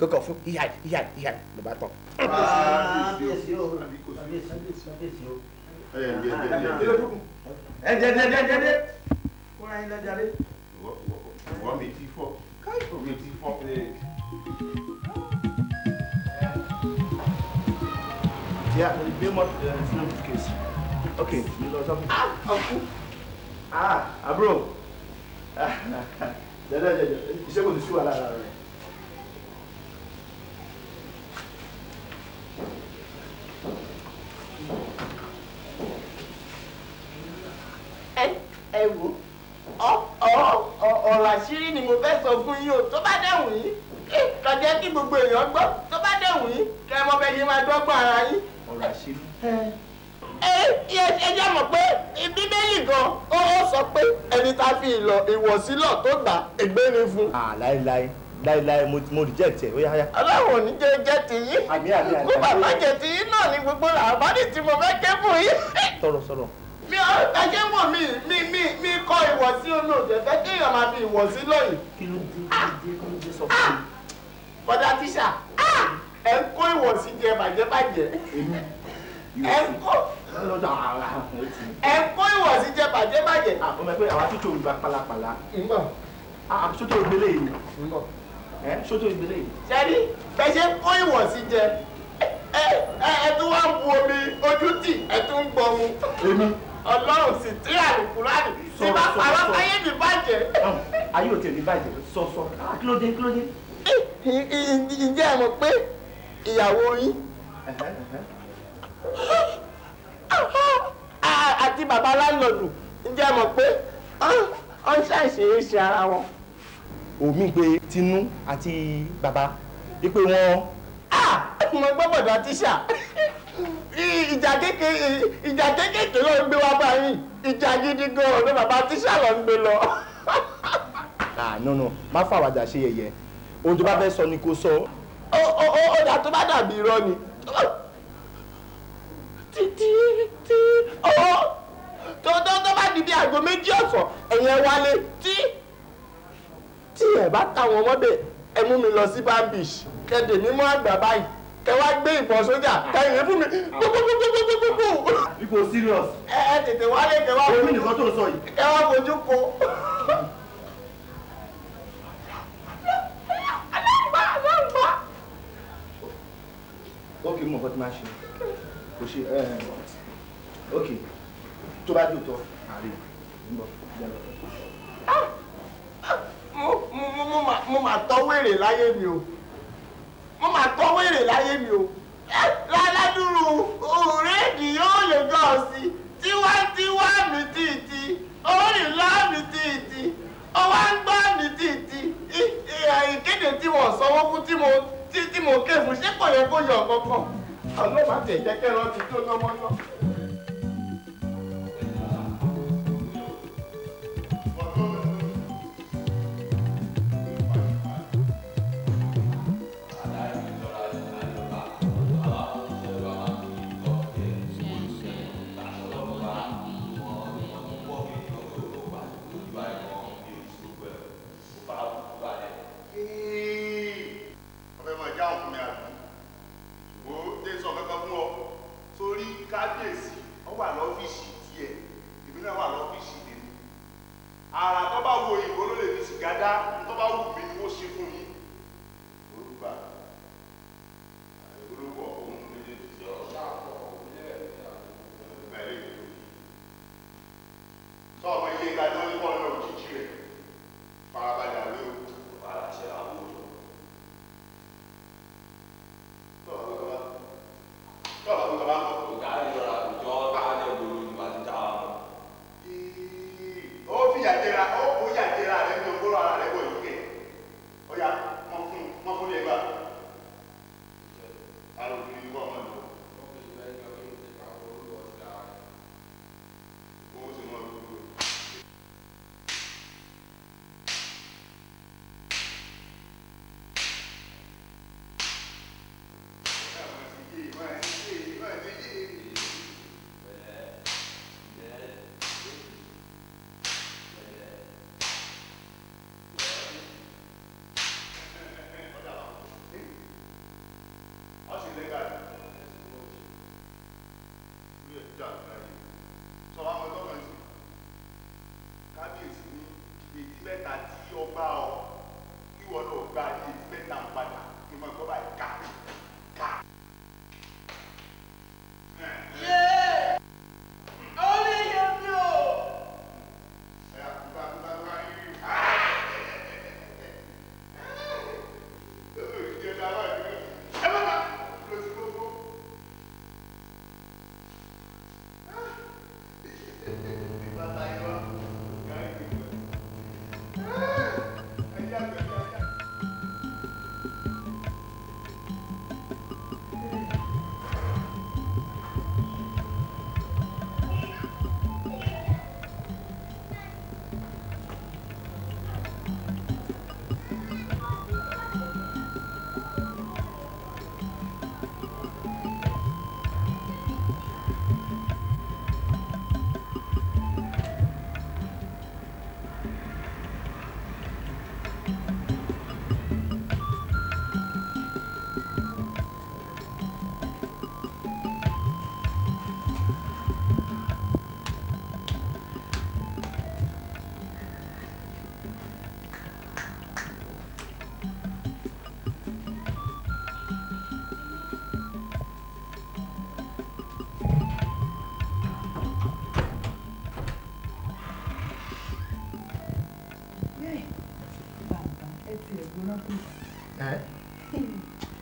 kókò fún ìyá ìyá ìyá ló bá tán. Kábíyèsí o, kábíyèsí o. Ẹ jẹ jẹ jẹ jẹ jẹ kóra yín lọ́jà lé. Ìwọ mi ti fọ́, mi ti fọ́. Yeah, gbé mọ́tò sínú briefcase. Ok, mi lọ sọ́fún. Ah, ọkú. Ah, àbúrò. Jẹ́jẹ́ jẹ́jẹ́, iṣẹ́ kò ní sí wàhálà lára rẹ̀. Ẹ wò ọ̀rọ̀ àṣírí ni mo fẹ́ sọ fún yín o. Tó bá dẹ̀wùn yín kò jẹ́ kí gbogbo èèyàn gbọ́. Tó bá dẹ̀wùn yín kẹ́ ẹ mọ bẹ́ẹ̀ ṣe máa dọ́gbọ́n ara yín. Ọ̀rọ̀ àṣírí. Ẹ jẹ́ mọ̀ pé Bíbélì gan ó sọ pé ẹni tá a fi ìwọ̀sí lọ̀ tó gbà ègbé ni fún. Láíláí láíláí mo reject ẹ, ó yá yá. Ọlọ́run ò ní jẹ́ jẹ́ ti yín. Kó bàbá jẹ́ ti yín náà ní gbogbo làbádì tí mo fẹ́ ké fún yín. Sọ̀rọ̀ sọ̀rọ̀. Mi ò ẹjẹ́ mọ̀ mi mi mi mi kọ ìwọ̀sí omi ò jẹ́ fẹ́ kéèyàn máa fi ìwọ̀sí lọ́yìn. Kí ló dé kí ló dé sọ fún mi. Bọ́dà tíṣà, ẹ ń kó ìwọ̀sí jẹ bàjẹ́bàjẹ́. Ẹ ń kó ìwọ̀sí jẹ bàjẹ́bàjẹ́. Ọmọ ẹgbẹ́ àwọn atútù olùgbà pálapàla. Sótó ìgbélé yìí. Sótó ìgbélé yìí. Ṣẹ́rí bẹ́ẹ̀ ṣe ń kó ìwọ̀sí jẹ ẹ tún wá ń bu omi ojú tì ẹ tún ń gbọmu. Èmi. Ọlọ́run sì tí àlùkùránì tí bá parọ́ ayé mi bàjẹ́. Ayé ò tẹ̀lé bàjẹ́ sọ sọ kí ló dé kí ló dé. Ǹjẹ́ ẹ mọ̀ pé ìyàwó yín àti bàbá láńlọ́ọ̀dù ǹjẹ́ ẹ mọ̀ pé ó ń ṣàìṣe ṣe ara wọn. Omi pé Tinú àti bàbá wípé wọ́n. Mo gbọ́ bọ̀dọ̀ tíṣà ìjà kéékèèké ló ń gbé wá báyìí, ìjà gidi gan ọ̀dọ̀ bàbá tíṣà ló ń gbé lọ. No no, má fàwàdà ṣe yẹ̀yẹ́, ohun tó bá fẹ́ sọ ni kò sọ. Ó dà tó bá dàbí irọ́ ni títí tí ó tó tó bá di bí aago 2 ọ̀sán ẹ̀yẹn wálé tí ẹ̀ bá táwọn ọmọdé ẹ mú mi lọ sí Palm Beach kẹ́dẹ̀ mímọ́ àgbà báyìí kẹ wá gbé ìbọn sójà kẹyìn fún mi gbogbogbogbogbogbogbò. Ipò serious. Ẹ tètè wálé kẹ wá. Omi nìkan tó ń sọ yìí. Kẹ wá fojú ko. Ó kì í mọ̀ nǹkan tí máa ṣe. Kò ṣe ẹ ok tó bá dùn tọ́ àárẹ̀ ń bọ̀ jẹ́ lọ. Mo máa tọ́ wèrè láyé mi o, mo máa tọ́ wèrè láyé mi o. Láládùrú rédíò lè gbọ́ sí tiwantiwa mi títí orí ńlá mi títí ó wá ń gbọ́ mi títí. Ìkéde tí wọ́n sanwó fún tí mo ké fún, ṣé kò yẹ kó yọ kankan? Ọlọ́pàá tẹ̀ jẹ́ kẹ́rọ ti tó lọ́mọ́ná.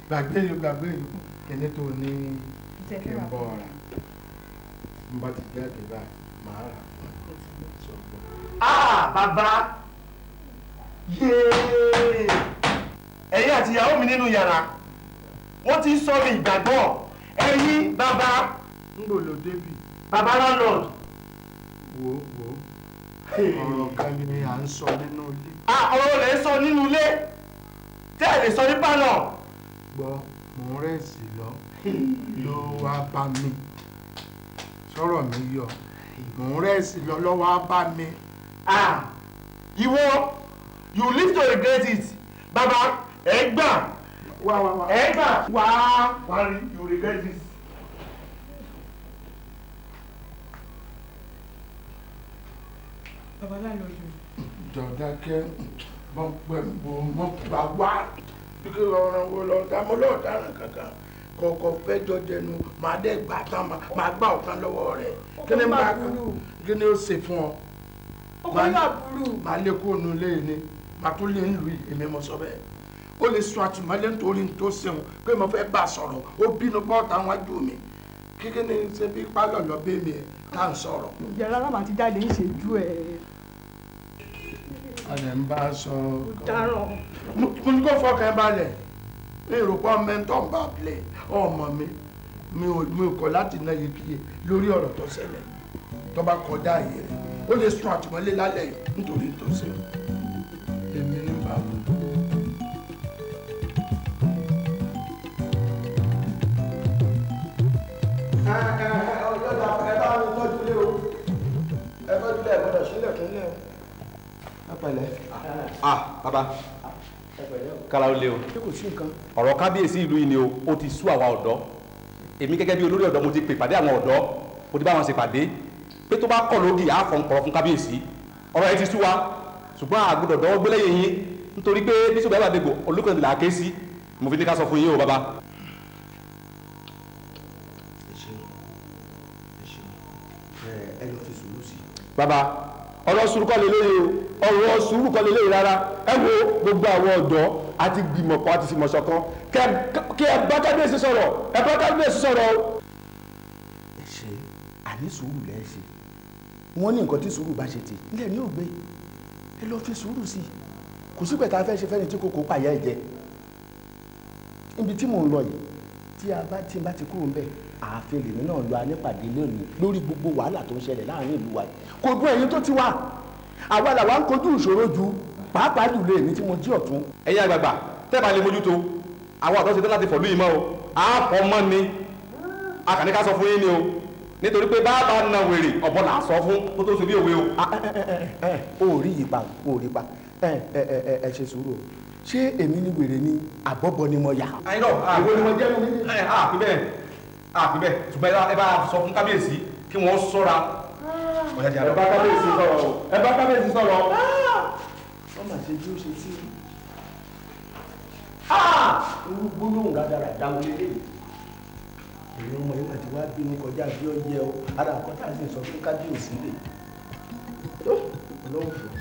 Gbàgbé yìí, gbàgbé yìí, kíní tó ní kí n bọ̀ ọ̀rà n bá ti jáde báyìí màá rà fún ẹ sọ fún ẹ. Ah, bàbá, yéé, ẹ̀yin àti ìyàwó mi nínú yàrá wọ́n ti sọ mi ìgbàgbọ́ ẹ̀yin bàbá. Ń bò ló débì. Bàbá landlord. Wo wo, ọ̀rọ̀ kan ni à ń sọ nínú ilé. Ah, ọ̀rọ̀ lẹ̀ ń sọ nínú ilé tẹ́ ẹ̀ lè sọ ní pálọ̀. Gbọ́, mò ń rẹ̀sì lọ ló wá bá mi sọ̀rọ̀ mi yọ, mò ń rẹ̀sì lọ ló wá bá mi. Ah, ìwọ, you live to regret it. Bàbá, ẹ gbà, wá wá wá, ẹ gbà, wá wá rí, you regret this. Bàbá landlord. Jọ̀dákẹ́ mọ̀ pẹ̀ mọ̀ gbà wá kí ọ̀ràn wo lọ dá mọ́ lọ́ọ̀ dáràn kankan Kọ̀ọ̀kọ̀ fẹ́jọ́ jẹnu màá dẹ́ gbà tán màá gbà ọ̀tán lọ́wọ́ rẹ̀. Kí ni bá kí ni ó ṣe fún ọ? Ọkọ yóò burú. Màá lé kó nu lé ní màá tún lé nílùú yìí èmi mo sọ bẹ́ẹ̀. Ó lè sun àtìmọ́lé nítorí tó ṣeun pé mo fẹ́ bá a sọ̀rọ̀ ó bínú bọ́ọ̀tà wájú mi. Kíkí ni ṣe bí pálọ̀ lọ bẹ́ mi ẹ̀ tá à ń sọ̀rọ̀. Yàrá lámà ti jáde ń ṣèjú ẹ̀. Ọ̀nà ń bá a sọ. Dáràn. Mo ní kó fọkàn balẹ̀. Mi rò pé ọmọ ẹni tó ń bá a play ọmọ mi mi ò kọ̀ láti ná iyekíye lórí ọ̀rọ̀ tó ṣẹlẹ̀ tó bá kọjá àyè rẹ̀ ó lè sun àtìmọ́lé lálẹ́ yìí nítorí tó ṣe èmi ní bá wù. Ẹ bá mi tọ́jú lé o, ẹ tọ́jú lé, ẹ gbọ́dọ̀ sílẹ̀kùn lé o. Ẹ pẹ̀lẹ́. Ah bàbá, kára ó lé o. Ṣé kò sí nǹkan? Ọ̀rọ̀ kábíyèsí ìlú yìí ni o, ó ti sú àwa ọ̀dọ́. Èmi gẹ́gẹ́ bí olórí ọ̀dọ́ mo ti pè pàdé àwọn ọ̀dọ́, mo ti bá wọn ṣe pàdé pé tó bá kọ̀ lógì á fọ̀n kọ̀rọ̀ fún kábíyèsí. Ọ̀rọ̀ yìí ti sú wa, ṣùgbọ́n a gbọ́dọ̀ dọ́wọ́ gbélé yín nítorí pé bíṣọ̀bù àbàdégbò olùkọ́ni là á ké sí. Mo fi ní ká sọ fún yín o bàbá. Ẹ ṣeun, ẹ ṣeun, ẹ lọ fi sùúrù sí i. Bàbá, ọ̀rọ̀ sùúrù kọ́ lélẹ́yìí o, ọ̀rọ̀ sùúrù kọ́ lélẹ́yìí rárá. Ẹ wo gbogbo àwọn ọ̀dọ́ àti gbìmọ̀pọ̀ àti fìmọ̀ṣọ̀kan kí ẹ bá kábíyèsí sọ̀rọ̀, ẹ bá kábíyèsí sọ̀rọ̀ o. Ẹ ṣe àní sùúrù lẹ́ ṣe. Wọ́n ní nǹkan tí sùúrù bá ṣe tì nílẹ̀ ní ògbé, ẹ lọ fi sùúrù sí i. Kò sí pẹ̀tà fẹ́ ṣe fẹ́ni tí kòkó pààyà ẹ̀ jẹ. Níbi tí mò ń lọ yìí, tí a bá tí n bá ti kúrò ńbẹ̀, ààfin lèmi náà lọ anípàdé lónìí lórí gbogbo wàhálà tó ń ṣẹlẹ̀ láàrin ìlú wa yìí. Kò dún ẹ̀yin tó ti wà, àwa làwa ń kojú ìṣòro ju pàápàá jùlọ èmi tí mo jí ọ̀tún. Ẹ̀yin àgbààgbà tẹ́ bá lè mójútó àwọn ọ̀dọ́ ṣetán láti fọ̀lú yìí mọ́ o, á fọ́ mọ́ ni a kàn ní ká sọ fún yín ni o, nítorí pé bàbá na wèrè ọ̀bọ là á sọ fún kó tó ṣe bí òwe o. O rí yìí pa, o rí pa, ẹ ṣe sùúrù o. Ṣé èmi ni wèrè ni àbọ̀bọ̀ ni mo yà? Àyìnbó ìwọ ni mo jẹ́ mi ní. Àfi bẹ́ẹ̀, àfi bẹ́ẹ̀, ṣùgbọ́n ẹ bá sọ fún kábíyèsí kí wọ́n ṣọ́ra. Ẹ bá kábíyèsí sọ̀rọ̀ o, ẹ bá kábíyèsí sọ̀rọ̀. Wọ́n mà ṣe bí ó ṣe sí. Irú gbólóhùn rádaràda wo leléyìí? Èmi ọmọ yìí mà ti wá bínú kọjá bí ó yẹ o, ara nǹkan tá a sì sọ fún kábíyèsí rè. Tó ọlọ́run fún un.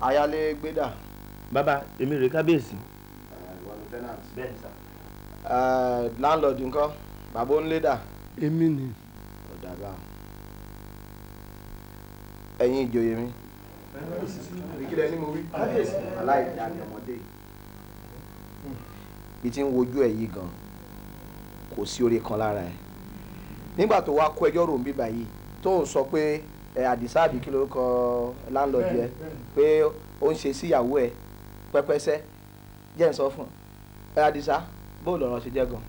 Ayálé gbédà. Bàbá, èmi rè kábíyèsí. Ìwọ ni tenant. Bẹ́ẹ̀ni sà. Landlord ńkọ́, bàbá onílé dà. Èmi ni. Ó dàgbà. Ẹ̀yin ìjòyè mi. Ìkílẹ̀ ni mo wí. Kábíyèsí. Aláìdá ni ọmọdé yìí. Bí ti ń wojú ẹ̀ yìí gan, kò sí oore kan lára ẹ̀. Nígbà tó wá kó ẹjọ́ rò ń bíbà yìí, tó ń sọ pé Àdìsá àbí kí lorúkọ landlord yẹ pé ó ń ṣe síyàwó ẹ pẹpẹsẹ, jẹ́ ń sọ fún ẹ Àdìsá, bó lọ̀rọ̀ ṣe jẹ́ gan.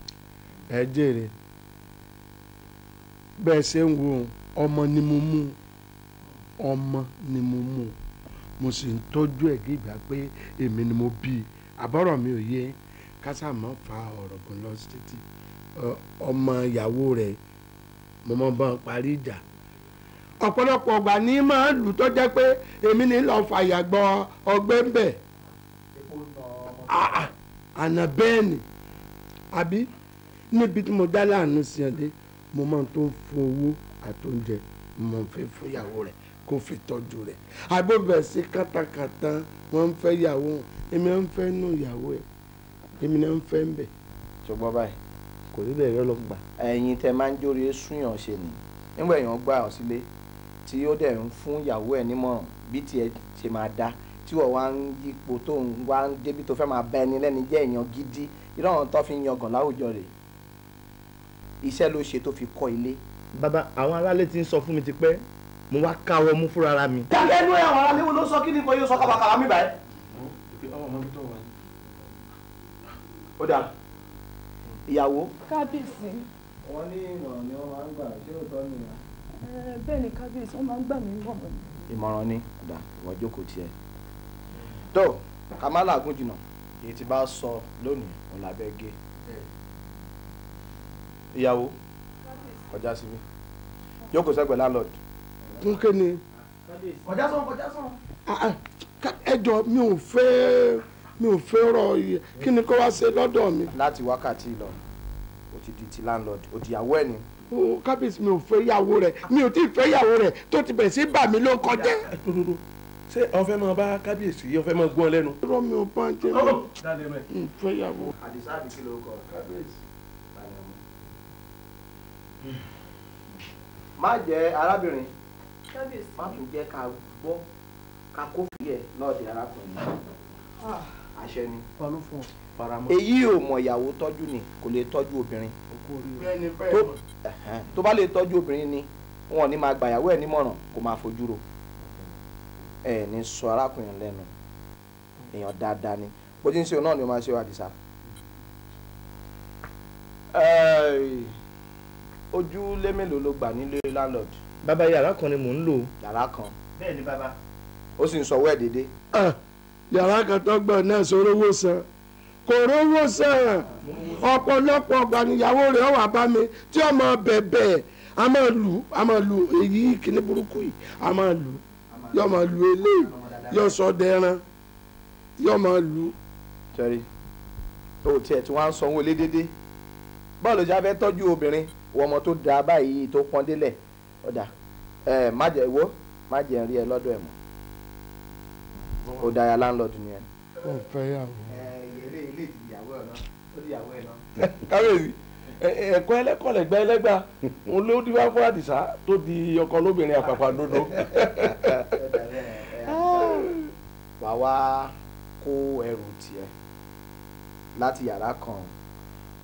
Ẹ jèrè, bẹ́ẹ̀ ṣe ń wo ọmọ ni mo mú, ọmọ ni mo mú, mo sì ń tọ́jú ẹ̀ kí ìgbà pé èmi ni mo bí i. Àbọ̀rọ̀ mi ò yé kásá mọ́ fa ọ̀rọ̀ gùn lọ títí. Ọmọ ìyàwó rẹ̀ mo mọ̀ bá parí ìjà. Ọ̀pọ̀lọpọ̀ ọgbà ní máa lù tó jẹ́ pé èmi ní lọ́ọ́ fàyà gbọ́ ọgbẹ́ ń bẹ̀. Àná bẹ́ẹ̀ ni, àbí níbi tí mo dá láàánú sí ẹ dé, mo máa tó ń fún owó àtóúnjẹ mo fẹ́ fún ìyàwó rẹ̀ kó fi tọ́jú rẹ̀. Àbúbẹ̀ sí kátàkátà wọ́n ń fẹ́ ìyàwó, èmi ń fẹ́ nù ìyàwó ẹ̀, èmi náà ń fẹ́ ń bẹ̀. Ṣùgbọ́n báyìí kò rí bẹ́ẹ̀ lọ́lọ́ gbà. Ẹ̀yin tẹ máa ń jóore súnyàn ṣe nì nígbà èèyàn gbà ọ́ sílé tí ó dẹ̀ ń fún ìyàwó ẹ̀ nímọ̀ràn bí tiẹ̀ ṣe máa dá, tí wọ́n wá ń yípo tó ń wá ń débi tó fẹ́ máa bá ẹni lẹ́ni jẹ́ èèyàn gidi, irú àwọn tó fi ń yangàn láwùjọ rẹ̀. Iṣẹ́ ló ṣe tó fi kọ́ ilé. Bàbá, àwọn aráalé ti ń sọ fún mi tipẹ́, mo wá káwọ́ mú fúnra ra mi. Dákẹ́ inú ẹ̀, àwọn aráalé wo ló sọ kí ni kò yóò sọ kábàkàbà mi báyìí. Ó dáa, ìyàwó. Kábíyèsí. Wọ́n ní ìmọ̀ràn ni wọ́n máa ń gbà, ṣé òótọ́ nìyẹn? Bẹ́ẹ̀ ni kábíyèsí, wọ́n máa ń gbà mí mọ̀ràn ni. Ìmọ̀ràn ni ọ̀dà ìwọ jókòó tiẹ̀. Tó ká má làágùn jìnnà, èyí tí bá sọ lónìí òun làbẹ́ gé. Ìyàwó kọjá síbí, jókòó sẹ́gbẹ̀ẹ́ landlord. Fún kéne. Kọjá sàn, kọjá sàn. Ẹ jọ, mi ò fẹ́ rọ iye kí ni kó wá ṣe lọ́dọ̀ mi. Láti wákàtí lọ, o ti di ti landlord, o di ìyàwó ẹ̀ ni. O kábíyèsí, mi ò fẹ́ ìyàwó rẹ̀, mi ò tí ì fẹ́ ìyàwó rẹ̀ tó ti bẹ̀rẹ̀ sí bà mí ló kọjá. Ṣé o fẹ́ máa bá kábíyèsí, o fẹ́ máa gbọ́n lẹ́nu? Irọ́, mi ò bá ń jẹ́, mi ò fẹ́ ìyàwó. Àdìsá àbí kí ló kọ? Kábíyèsí. Má jẹ́ arábìnrin, má tún jẹ́ ká gbọ́ ká kófì ẹ̀ lọ́ọ̀dẹ̀ arákùnrin, àṣẹ ni. Èyí ò mọ̀ ìyàwó tọ́jú ni, kò lè tọ́jú obìnrin. Tó bá lè tọ́jú obìnrin ni, wọn ò ní máa gbàyàwó ẹ̀ nímọ̀ràn kó máa fojú ro. Ẹ ní sọ arákùnrin lẹ́nu, èèyàn dáadáa ni. Bó ti ń ṣe òun náà ni ó máa ṣe. Àdìsá, ojúlé mélòó ló gbà nílé landlord? Bàbá, yàrá kan ni mò ń lò. Yàrá kan? Bẹ́ẹ̀ ni, bàbá. Ó sì ń sọ owó ẹ̀ déédéé? Yàrá kan tó gbọ́ náà, sọ̀rọ̀ san, kò rówó san. Ọ̀pọ̀lọpọ̀ ọgbà níyàwó rẹ̀ wà bá mi tí ọmọ bẹ̀bẹ̀, a máa lù, a máa lù èyí kìíní burúkú yìí, a máa lù, yóò máa lù eléyìí, yóò sọ dẹran, yóò máa lù. Sẹ́rí o, tiẹ̀ tí wọ́n á sanwó lé déédéé, báwo ló ṣe á fẹ́ tọ́jú obìnrin wọ ọmọ tó dáa báyìí tó pọ́n délẹ̀? Ọ̀dà ẹ̀ má jẹ́ ìwọ, má jẹ́ rí ẹ lọ́dọ̀ ẹ̀ mọ́. Ó dáa, landlord nìyẹn. Ó fẹ́ yàwó. Ẹ ilé ilé ìyàwó ẹ̀ náà, ó di ìyàwó ẹ̀ náà. Kábíyèsí, ẹ̀kọ́ ẹlẹ́kọ̀ọ́lẹ̀gbẹ́ ẹlẹ́gbà òun ló dífá fún Àdìsá tó di ọkọ lóbìnrin àpàpà dodo. Wàá wá kó ẹrù tiẹ̀ láti yàrá kan,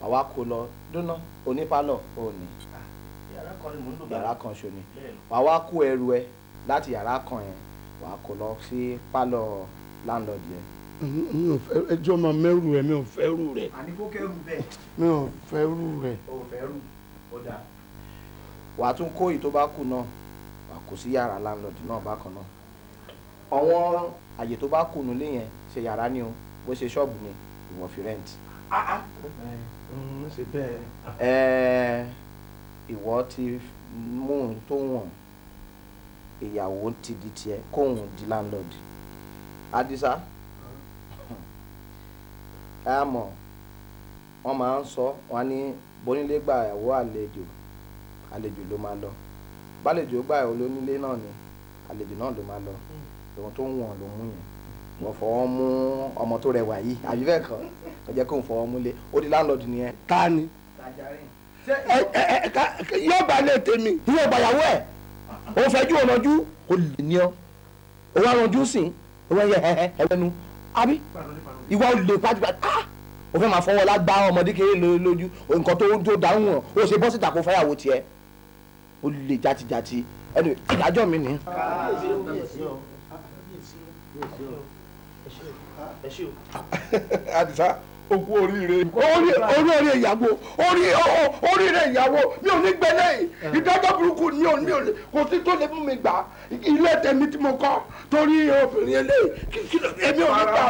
wàá wá kó lọ dúná onípálọ̀ ò ní. Yàrá kan ni mò ń lò. Yàrá kan ṣo ni. Wàá wá kó ẹrù ẹ láti yàrá kan yẹn, wàá kó lọ sí pálọ̀ landlord yẹn. Mi ò fẹ́, ẹjọ́ máa mẹ́rù rẹ̀, mi ò fẹ́ rù rẹ̀. Àní kó kẹ́rù bẹ́ẹ̀. Mi ò fẹ́ rù rẹ̀. O ò fẹ́ rù, ó dáa. Wàá tún kó èyí tó bá kù náà, wàá kó sí yàrá landlord náà bákan náà. Àwọn àyè tó bá kù nílé yẹn, ṣe yàrá ni o, bó ṣe ṣọ́ọ̀bù ni, ìwọ fi rent. Ṣe bẹ́ẹ̀. Ẹ ìwọ ti mú un tó wọ̀n, ìyàwó ti di tiẹ̀, kóun di landlord. Àdìsá, ẹ mọ̀ wọ́n máa ń sọ, wọ́n ní bonílé gbà ìyàwó àlejò, àlejò ló máa lọ. Bálejò gbà ìyàwó lónílé náà ni, àlejò náà ló máa lọ. Ohun tó ń wọ̀n ló mú yẹn. Wọ́n fọwọ́ mú ọmọ tó rẹwà yìí, àbí bẹ́ẹ̀ kọ́? Kò jẹ́ kóun fọwọ́ múlé, ó di landlord nìyẹn. Ta ni ẹ ẹ yóò bá lè tèmi? Yóò bá ìyàwó ẹ̀. Ó fẹjú ọ̀nàjú kò lè ní ọ, ó wá ranjú sí, ó wá yẹ ẹ ẹwẹ́nu, àbí ìwà olè pàjùpàjù. Ah, ó fẹ́ máa fọwọ́ lágbá ọmọdé kéré lójú. Nǹkan tó dáhùn hàn, ó ṣe bọ́ síta kó fẹ́yàwó tiẹ̀. Ó lè jatijati ẹnu ìdájọ́ mi ni. Kábíyèsí o, kábíyèsí o, kábíyèsí o, ẹ ṣé o. Àdìsá, o kú oríire. Orí orí ìyàwó, orí oríire ìyàwó mi ò ní gbẹlẹ ìdájọ́ burúkú mi ò kò sí tó lè mú mi gbà ilé tèmi tí mo kọ́ torí obìnrin eléyìí. Èmi ò ní gbà,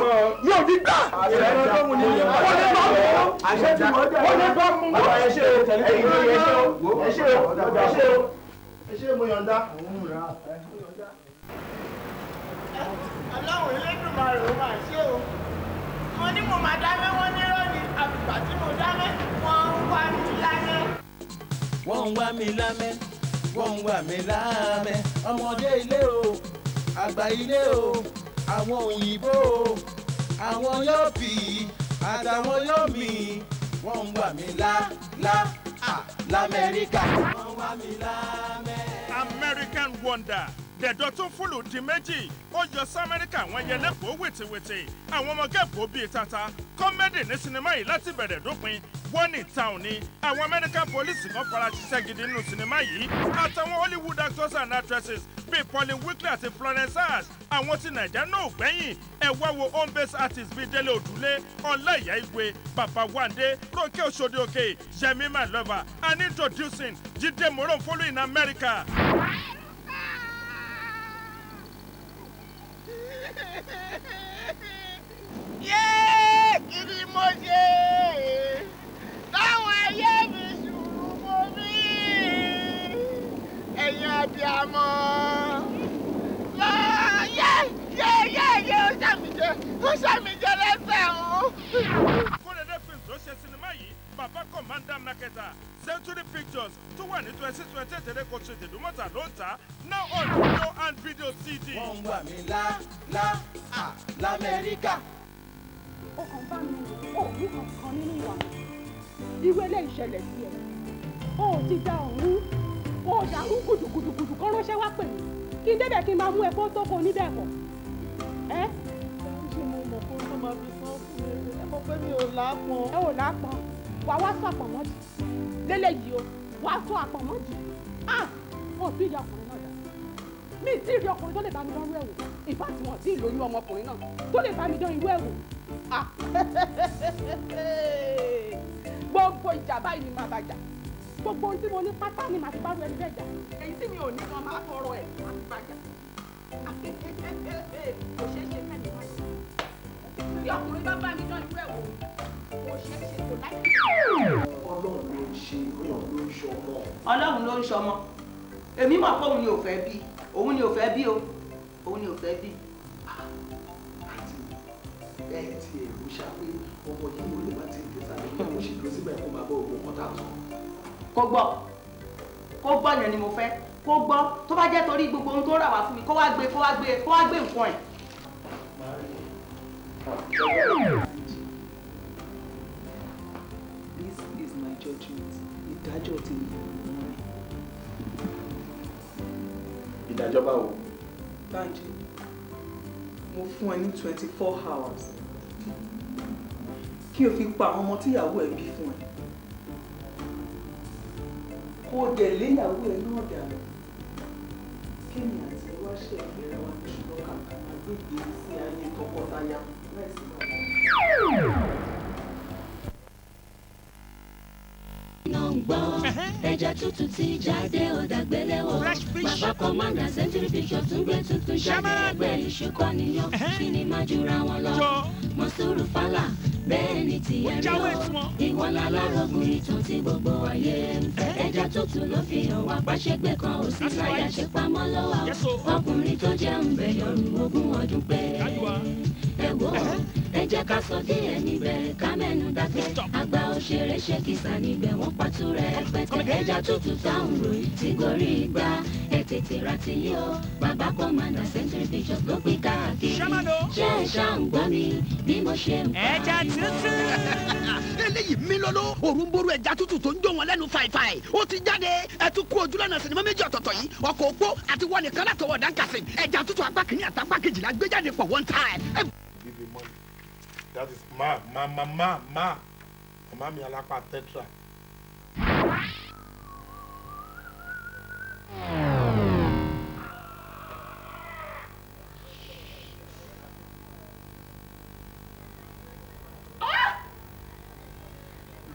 mi ò ní gbà. Kò ní bá mú, kò ní bá mú. Bàbá, ẹ ṣé o, ẹ̀yin ló yẹ, ẹ ṣé o, ẹ ṣé o, ẹ ṣé o, ẹ ṣé, mo yọ̀ǹda. Ọlọ́run Elédùmarè, ó máa ṣe o. Mo ní mo máa dámẹ́, wọ́n nírọ́ ni. Àfìgbà tí mo dámẹ́, wọ́n ń wá mi lámẹ́. Wọ́n ń wá mi lámẹ́, wọ́n ń wá mi lámẹ́. Ọmọdé ilé o, àgbà ilé o, àwọn òyìnbó o, àwọn yọ̀bì àtàwọn yọ̀mì, wọ́n ń wá mi lá lá lamẹ́ríkà. Wọ́n ń wá mi lámẹ́. American Wonder, dẹ̀dọ̀ tó fúlù di méjì, ó yọ sí Amẹ́ríkà. Àwọn ẹyẹ lẹ́kọ̀ọ́ wìtìwìtì, àwọn ọmọ gẹ́ẹ̀bù bíi tata. Comedy ní sinimá yìí láti bẹ̀rẹ̀ dópin. Wọ́n ní town ni àwọn American police kan fara ṣiṣẹ́ gidi nínú sinimá yìí, àtàwọn Hollywood actors and actresses bíi Pauline Weekly àti Florence Ash. Àwọn tí Nàìjíríà náà ò gbẹ́yìn. Ẹ wá wo home base artist bíi Délé Òdúlé, Ọláìyá Igwe, Bàbá Wande, Rónkẹ́ Òṣòdì Òkè, Yẹmi My Lover, and introducing Jídé Moronfolu in America. Yéé kí ni mo ṣe táwọn ayé mi sùúrù mọ́ mi ẹ̀yin abiyamọ. Yé yé yé yé ó ṣàmìjẹ ó ṣàmìjẹ lẹ́sẹ̀ o. Kórèdé Films tó ṣe sinimá yìí, Baba Commander Marketer, Century Pictures tó wà ní 2628 Ereko Street, Ìdúmọ̀tà ló ń tà á, now on video and video CD. Wọ́n ń wà mí lá lá à l'Amẹ́ríkà. Ó kàn bá mi ò ní kankan nínú ìwà mi. Irú eléyìí ṣẹlẹ̀ sí ẹ. O ò ti da òun, o ò dàrú gùdùgùdùgùdù kọ́ ránṣẹ́ wá pè mí. Kí n débẹ̀ kí n máa mú ẹ kó tó kó níbẹ̀ kọ̀. Ẹ́ Ṣé mo mọ̀ pé ó máa fi sán fún mi? Ẹ mọ̀ pé mi ò lápọn. Ẹ ò lápọn. Wàá wá sọ àpọ̀mọ́jì. Lélẹ́yìí o, wàá sọ àpọ̀mọ́jì. Ah! Wọn ò tí ì rí ọkùnrin náà dà. Mi ì tí ì rí ọkùnrin tó lè bá mi dánrú ẹ̀ wò. In fact, wọn ò tí ì lóyún ọmọkùnrin náà tó lè bá mi dán irú ẹ̀ wò. Ah! Gbogbo ìjà báyìí ni màá bá jà. Gbogbo ohun tí mo ní pátá ni màá fi bá rú ẹni bẹ́ẹ̀ jà. Èyí tí mi ò ní gan máa tọrọ ẹ̀ máa fi bá jà. Kò ṣeé ṣe kẹ́mi máa ṣe. Bí ọkùnrin bá bá mi dán irú ẹ̀ wò, kò ṣeé ṣe kò láì. Ọlọ́run ló ń ṣe, Ọlọ́run ló ń ṣọmọ. Ọlọ́run ló ń ṣọmọ. Èmi mọ̀ pé òun ni ò fẹ́ bí. Òun ni ò fẹ́ bí o. Òun ni ò fẹ́ bí. Àti ẹ ti èrò ṣá pé ọmọ yìí ò lè má ti dé sáré pé kò sì dúró síbẹ̀ kó máa bọ́ òun kọ́tà sọ. Kó gbọ́. Kó gbọ́ yẹn ni mo fẹ́. Kó gbọ́. Tó bá jẹ́ torí gbogbo ohun tó rà wá fún mi, kó wá gbé kó wá gbé kó wá gbé nǹkan ẹ̀. This is my judgment. Ìdájọ́ tèmi òun ni. Ìdájọ́ báwo? Bánjí, mo fún ẹ ní 24 hours kí o fi pa àwọn ọmọ tíyàwó ẹ bí fún ẹ. Kó o dẹ̀ léyàwó ẹ náà dànù. Kémi àti ẹ wá ṣe ìgbéra wa ní ṣùgbọ́n kàkà máa gbé ìgbésí ayé tọkọtaya láìsí bàbá. Ẹja tútù ti jáde ó dàgbéléwò. Bàbá Commander Century Pictures tún gbé tuntun jáde. Ẹgbẹ́ iṣu kọ́ nìyàn, kí ni máa jura wọn lọ. Mọ̀súrù Fálà, bẹ́ẹ̀ ni tìyẹ̀ rí o. Ìwọ lálárògùn ìtàn tí gbogbo ayé ń fẹ́. Ẹja tútù ló fi hàn wá pàṣẹgbé kan ò sí láyà ṣe pamọ́ lọ́wọ́. Ọkùnrin tó jẹun bẹ̀ yọrù ogún ọdún pé. Ẹ wò ó, ẹ jẹ́ ká sọ díẹ̀ níbẹ̀ ká mẹ́nu dákẹ́. Àgbà òṣèré ṣe kìsà níbẹ̀ wọ́n pàtó rẹ̀ pẹ̀tẹ́. Ẹja tútù táwọn ròyìn ti gorí igbá. Ẹ tètè ra ti yí o. Bàbá Commander Century Pictures ló pín káàkiri. Ṣé ẹ ṣáà ń gbọ́ mi bí mo ṣe ń pa? Ẹja tútù. Eléyìí mi lọ́lọ́ òrùnbórú ẹja tútù tó ń jó wọn lẹ́nu fàìfàì. Ó ti jáde. Ẹ tún kú ojúlọ́nà sinimá méjì ọ̀tọ̀ọ̀tọ̀ yìí. Ọkọ̀ òpó àti wọn nìkan látọwọ́ Dáńkàsì. Ẹja tútù apá kìíní àtàpá kejìlá gbé jáde for one time. Give me money. That is ma ma ma ma ma. Mama mi alapa tetra.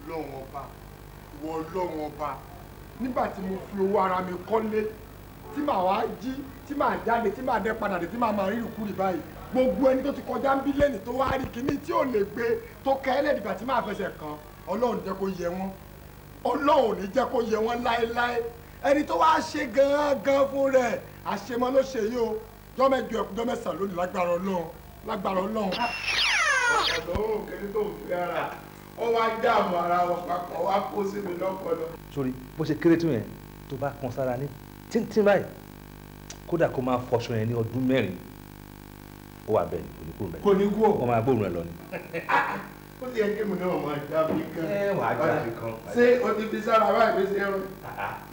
Ọlọ́run ọba, ìwọ Ọlọ́run ọba, nígbà tí mo fi owó ara mi kọ́lé, tí màá wá jí, tí màá jáde, tí màá dẹ́ padà dé, tí màá máa rí ìrìkúrì báyìí. Gbogbo ẹni tó ti kọjá ń bí lẹ́nì tó wá rí kíní tí ò lè gbé tó kẹ́ ẹlẹ́dìgbà tí màá fẹsẹ̀ kàn, Ọlọ́run jẹ́ kó yẹ wọ́n. Ọlọ́run ò ní jẹ́ kó yẹ wọ́n láéláé. Ẹni tó wá ṣe gan-an fún rẹ̀, àṣemọ́ ló ṣe yìí o. Jọ́mẹ́jọ ẹ̀kú jọ́mẹ́sàn lónìí lágbára Ọlọ́run, lágbára Ọlọ́run. Ọ̀dọ́ òkèlè tó ń fi ara ó wá dáàmú ara wọn papọ̀ wá kó sí mi lọ́pọlọ. Sórí bó ṣe kéré tó yẹn tó bá kan sára ní tíntín báyìí kódà kó máa fọṣọ yẹn ní ọdún 4 ó wà bẹ́ẹ̀ ni kò ní kúrò bẹ́ẹ̀. Kò ní kú o. Wọ́n máa gbóòórùn ẹ̀ lọ ni. Ó ti yẹ kí mi náà máa já mi kan. Ẹ wàá já mi kan. Ṣé o ti fi sára báyìí fi ṣe irun?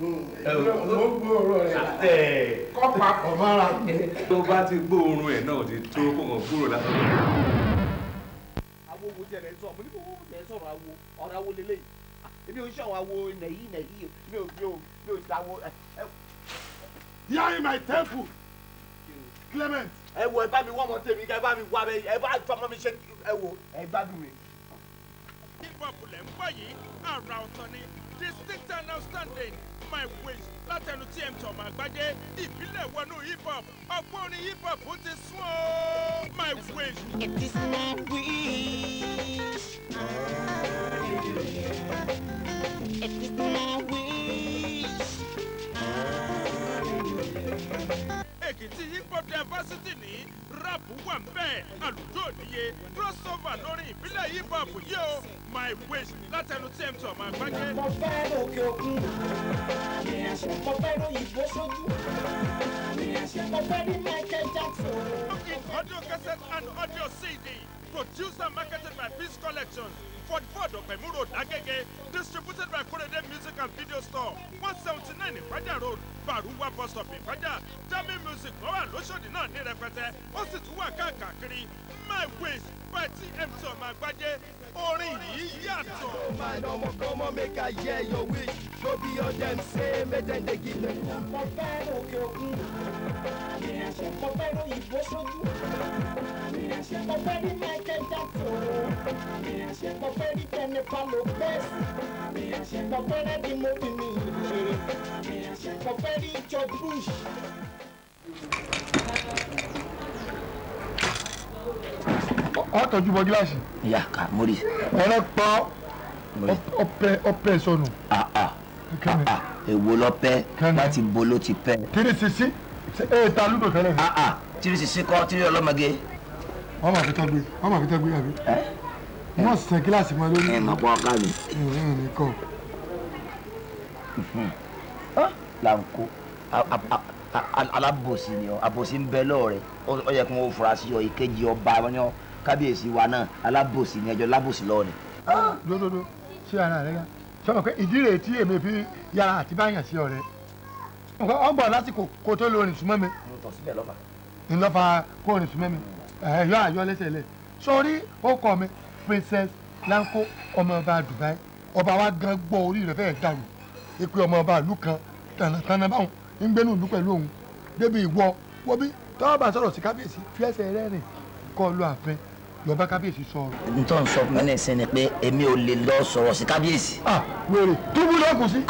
Mo gbóòórùn rẹ̀ kọ́ papọ̀ mọ́ra. Tó bá ti gbóòórùn ẹ̀ náà ti tó kó kàn gbóòórùn lásán. Awo wo tiẹ̀ lẹ́ sọ, mo ní kó lẹ́ sọ̀rọ̀ awo, ọ̀rọ̀ awo lélẹ́yìí. Èmi ò ń ṣọ̀wọ́ awo nẹ̀yí nẹ̀yí, mi ò ṣàwo. Here in my temple, Clement. Ẹ wo, ẹ bá mi wọ́ ọmọ tèmi, ẹ bá mi wá bẹ, ẹ bá fọmọ mi ṣe, ẹ wo, ẹ gbádùn mi. Hip hop lẹ̀ ń gbọ́ yìí, àrà ọ̀tọ̀ ni, distinct and outstanding. My Wish látẹnu TMT ọmọ àgbájé, ìbílẹ̀ wọnú hip hop, ọgbọ́n orin hip hop ó ti sún o. My Wish. It is my wish. It is my wish. Èkìtì hip hop diversity ní rap wà ń bẹ́ẹ̀, àlùjọ òníye, crossover lórí ìbílẹ̀ hip hop yìí o. My Wish látẹnu TMT ọmọ àgbájé. Mo fẹ́ òkè òkun, mo fẹ́ òyìnbó sójú, mo fẹ́ rí Michael Jackson. In audio cassette and audio CD, produced and marketed by Peace Collections, 44 Dọ̀pẹ̀mú Road, Agege, distributed by Korede Music and Video Store, 179 Ìpájà Road, Baruwa Bus Stop, Ìpájà. Jami Music wọ́n wà lóṣòdì náà ní rẹpẹtẹ, ó sì tún wà káàkiri. My Wish by TMT ọmọ àgbájé, orin yìí yàtọ̀. Man, ọmọ kọ́mọ make I hear your wish. No be all dem say, make dem dey give them. Mo fẹ́ òkè òkun, mo fẹ́ òyìnbó sójú, mo fẹ́ rí Michael Jackson, mo fẹ́ rí Jennifer Lopez, mo fẹ́ rẹ́dí mọ́bí mi, mo fẹ́ rí George Bush. Ọ tọ́jú bọ gíláàsì. Ìyá ká mórí. Ọ̀rẹ́ pa ọpẹ ọpẹ sọnù. Èwo lọ pẹ́ láti bo ló ti pẹ́. Tírí sisi ẹ ta lúdò tẹ́lẹ̀. Tírí sisi kọ́ tírí ọlọ́mọge. Wọ́n máa fi tọ́ gbé, wọ́n máa fi tọ́ gbé àbí. Wọ́n sẹ gíláàsì mọ́ lórí. Ẹ mọ̀ pọ́n ká mi. Nìkan. Làǹkó alábòsí ni ọ, àbòsí ń bẹ lọ́ọ̀rẹ́, ó yẹ kí wọ́n fura sí ọ, ìkejì ọba wọn kábíyèsí wa náà alábòsí ni, ẹjọ́ lábòsí lọ́ọ̀ ni. Lódodo ṣé ara rẹ yá sọmọ pé ìdí rèé tí èmi fi yára àti báyàn sí ọ̀rẹ́ ọgbọ̀n lásìkò kó tó lórin súnmọ́ mi. Ńlọ́fà kó rìn súnmọ́ mi yọ àyọ lẹ́sẹ̀ lẹ̀ sórí ó kọ́ mi Princess Lanko ọmọ ọba Dubai, ọba wa gan gbọ́ orí rẹ̀ fẹ́ẹ́ dàrú ìpè ọmọ ọba ìlú kan tànàtànà báwọn ń gbénú ìlú pẹ̀lú òun débi ìwọ wọ́n bí tọ́wọ́ bá sọ̀rọ̀ sí kábíyèsí fi ẹsẹ̀ rẹ̀ rìn kọ́ lọ ààfin lọ bá kábíyèsí sọ̀rọ̀. N tó ń sọ fún mi ní ìsìn ni pé èmi ò lè lọ sọ̀rọ̀ sí kábíyèsí. Wèrè túbú ló kù sí.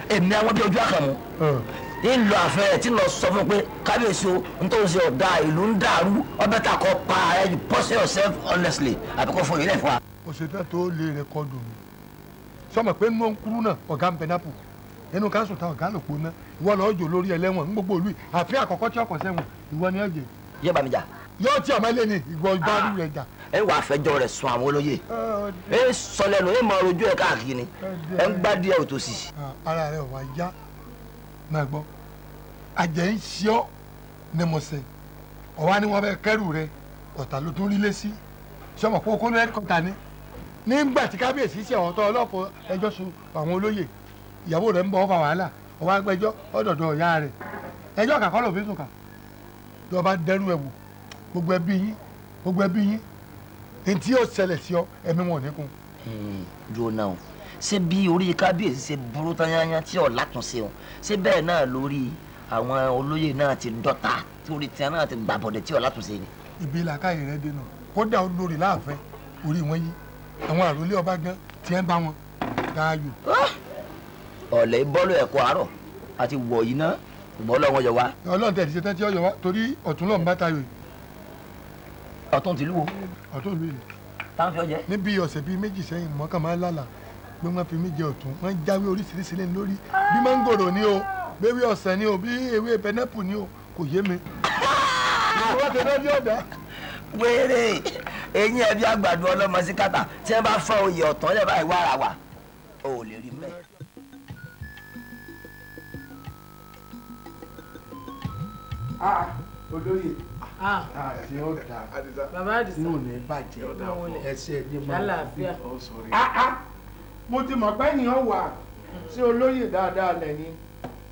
Èmi àwọn bí ojú àkànmú ń lọ àfẹ́ ẹ̀ tí ń lọ sọ fún pé kábíyèsí o, n tó ń ṣe ọ̀dà ìlú ń dàrú, ọbẹ̀ tà kọ́ pa ẹ̀, you post yourself honestly àbíkọ́ fún ìrìnlẹ̀ fún wa. Òṣèlú tó lè rẹkọdù mi sọmọ pé nínú kúrú náà ọ̀gá ń pẹnápù nínú káńsù ta ọ̀gá lòpó ná, ìwọ lọ́ọ́ jò lórí ẹlẹ́wọ̀n ní gbogbo ìlú yìí, àfi àkọ́kọ́ tí ọkọ̀ sẹ́wọ̀n ìwọ ni ọ̀jẹ̀. Yóò bá mi jà. Yóò tí ọmọ ilé ni ìwọ ìgbádùn rẹ jà. Ẹ wàá fẹjọ́ rẹ̀ sùn àwọn olóyè, ẹ sọ lẹ́nu, ẹ mọ ojú ẹ káàkiri, ẹ ń gbádìí ẹ òtòsí. Ara rẹ ò wá yá, máa gbọ́ àjẹ́ ń ṣe ọ́ ní mo ṣe ọ̀wá ni wọ́n bẹ kẹ́rù rẹ ọ̀tà ló tún rí lé sí sọmọ pé okó lẹ́kọ̀ọ́ta ni nígbà tí kábíyèsí ṣe ọ̀tọ̀ ọlọ́pàá ẹjọ́ sun àwọn olóyè, ìyàwó rẹ̀ ń bọ̀ ọ́fà wàhálà ọwọ́ agbẹjọ́ ọ̀dọ̀dọ̀ ọ̀yá rẹ̀ ẹjọ́ kàkọ́ lòfin sùn kà tó bá dẹrù ẹ̀ wò gbogbo ẹbí yín, gbogbo ẹbí yín ntí yóò ṣẹlẹ̀ sí ọ ẹ̀mí wọn ò ní kún. Dúró náà o, ṣé bí orí kábíyèsí ṣe burú tányányá tí ọ̀ látúnṣe o, ṣé bẹ́ẹ̀ náà lórí àwọn olóyè náà ti dọ́ta tí orí tiẹ̀ náà ti gbàbọ̀dẹ̀ tí ọ̀ látúnṣe ni. Ibi làákàyè rẹ dènà kódà olórí láàfin orí wọn yí àwọn àròlé ọba gan tiẹ̀ ń bá wọn dáàyò. Ọ̀lẹ́ bọ́ọ̀lù ẹ̀kọ́ àárọ̀ àti wọ̀ yìí ná bọ́ọ̀lù wọn yọ wá. Ọlọ́run tẹ̀ ti ṣe tán tí ó yọ wá torí ọ̀tún lọ́n bá tayò yìí. Ọ̀tún tìlú wo. Ọ̀tún ìlú yìí. Táwọn fi ọjẹ. Níbi ọ̀sẹ̀ bíi méjì sẹ́yìn mọ́kàn máa ń lálà pé wọ́n fi mí jẹ ọ̀tún, wọ́n jáwé oríṣiríṣi lé lórí bí mángòrò ni o, bí ewé ọ̀sẹ̀ ni o, bí ewé pẹnẹ́pù ni o, kò yé mi. Ìwọ́n ti rẹ́ ní ọ̀dà. Wéré eyín ẹbí àgbàdo ọlọ́mọ sí kàtà tí wọ́n bá fọ́ oyè ọ̀tún lẹ́ẹ̀ báyìí wàrà wà o ò lè rí mẹ́. Olóyè àti ọ̀dà inú ní bàjẹ́ ẹsẹ̀ ní máa Àlàáfíà. Mo ti mọ̀ pé ènìyàn wà sí olóyè dáadáa lẹ́yìn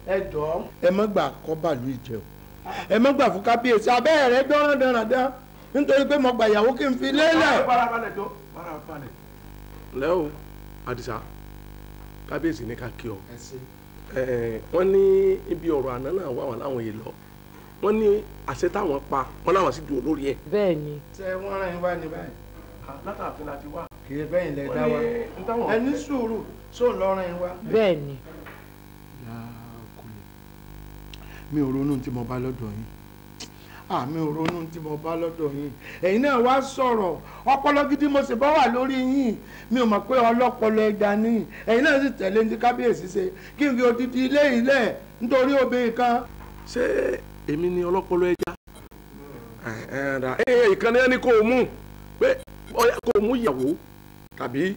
ẹ jọ̀ọ́. Ẹ má gbà kọ́ bàlú ìjẹun, ẹ má gbà fún kábíyèsí abẹ́ rẹ dọ́rán dáradára nítorí pé mo gbà ìyàwó kí n fi lélẹ̀. Farabalẹ̀ jọ, farabalẹ̀. Ǹlẹ́ o, Àdìsá, kábíyèsí ní ká kí ọ. Wọ́n ní ibi ọ̀rọ̀ àná náà wà wọ́n láwọn yìí lọ, wọ́n ní àṣẹ táwọn pa wọ́n láwọn sì dúró lórí ẹ̀. Bẹ́ẹ̀ni. Ṣé wọ́n rán yín wá ní báyìí? Látàfin la ti wá. Kì í bẹ́yìn lẹ dá wa, ẹ ní sùúrù, sóun lọ́rùn ẹ wá. Bẹ́ẹ̀ ni. Mi ò ronú tí mo bá lọ́dọ̀ yín, àmì ò ronú tí mo bá lọ́dọ̀ yín. Ẹ̀yin náà wá sọ̀rọ̀ ọpọlọ gidi, mo sì bá wà lórí yín. Mi ò mọ̀ pé ọlọ́pọlọ ẹja ní ẹ̀yin náà sì tẹ̀lé ní kábíyèsí ṣe kí n fi odidi ilé ilẹ̀ nítorí obìnrin kan. Ṣé èmi ni ọlọ́pọlọ ẹja? Ìkànnì ẹni kò mú pé kò mú ìyàwó tàbí